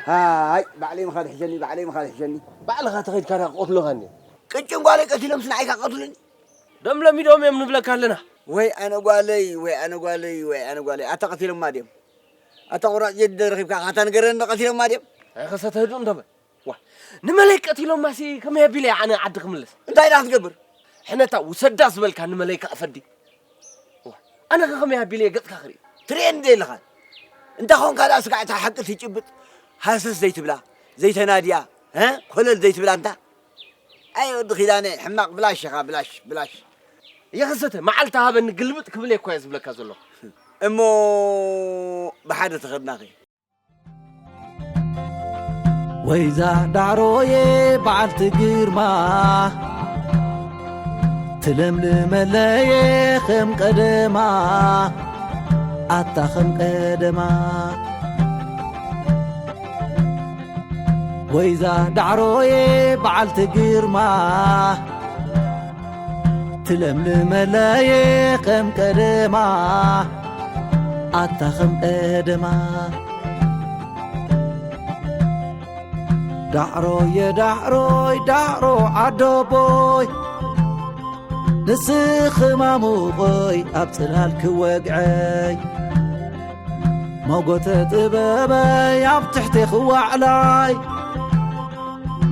ሃይ፣ ባዕለይ ምኻድ ሕሸኒ፣ ባዕለይ ምኻድ ሕሸኒ። ባዕልኻ ተኸይድካ ደኣ ክቐትሉኻ እንድዮም። ቅጭን ጓለይ ቀቲሎምስ ንዓይ ከ ክቐትሉኒ? ደም ለሚዶም እዮም ንብለካ ኣለና። ወይ ኣነ ጓለይ፣ ወይ ኣነ ጓለይ፣ ወይ ኣነ ጓለይ። ኣታ ቀቲሎማ ድዮም? ኣታ ቁራጭ ጀዲደ ረኺብካ፣ ኣታ ንገረኒ፣ ቀቲሎማ ድዮም? ኣይ ኸሰተ ህዱእ እንዶ በል። ዋ፣ ንመለይ ቀቲሎማሲ ከመይ ኣቢለ ኣነ ዓዲ ክምለስ? እንታይ ደኣ ክትገብር? ሕነታ ውሰዳ ዝበልካ ንመለይ ከኣ ፈዲ። ዋ፣ ኣነ ከ ከመይ ኣቢለ ገጽካ ክርኢ? ትርእየኒ ዶ የለኻን? እንተ ኾንካ ደኣ ስጋዕ እታ ሓቂ ትጭብጥ፣ ሃሰስ ዘይትብላ፣ ዘይተናድያ፣ እ? ኮለል ዘይትብላ እንታ? ኣይ ወዲ ኪዳነ፣ ሕማቕ ብላሽ ኢኻ፣ ብላሽ፣ ብላሽ። የኸሰተ፣ መዓልቲ ሃበኒ ግልብጥ ክብል እየ እኮ እየ ዝብለካ ዘለኹ። እሞ ብሓደ ተኸድናኸ? ወይዛ ዳዕሮየ በዓልቲ ግርማ፣ ትለምልመለየ ከም ቀደማ፣ ኣታ ከም ቀደማ። ወይዛ ዳዕሮየ በዓልቲ ግርማ፣ ትለምልመለየ ከም ቀደማ፣ ኣታ ከም ቀደማ። ዳዕሮየ ዳዕሮይ ዳዕሮ ዓዶቦይ፣ ንስኺ ማሙቐይ ኣብ ጽላል ክወግዐይ፣ መጎተ ጥበበይ ኣብ ትሕቲ ክዋዕላይ፣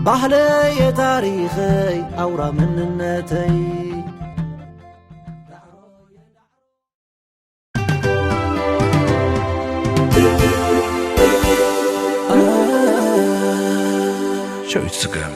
ባህለየ ታሪኸይ ኣውራ መንነተይ። ሸዊት ስገም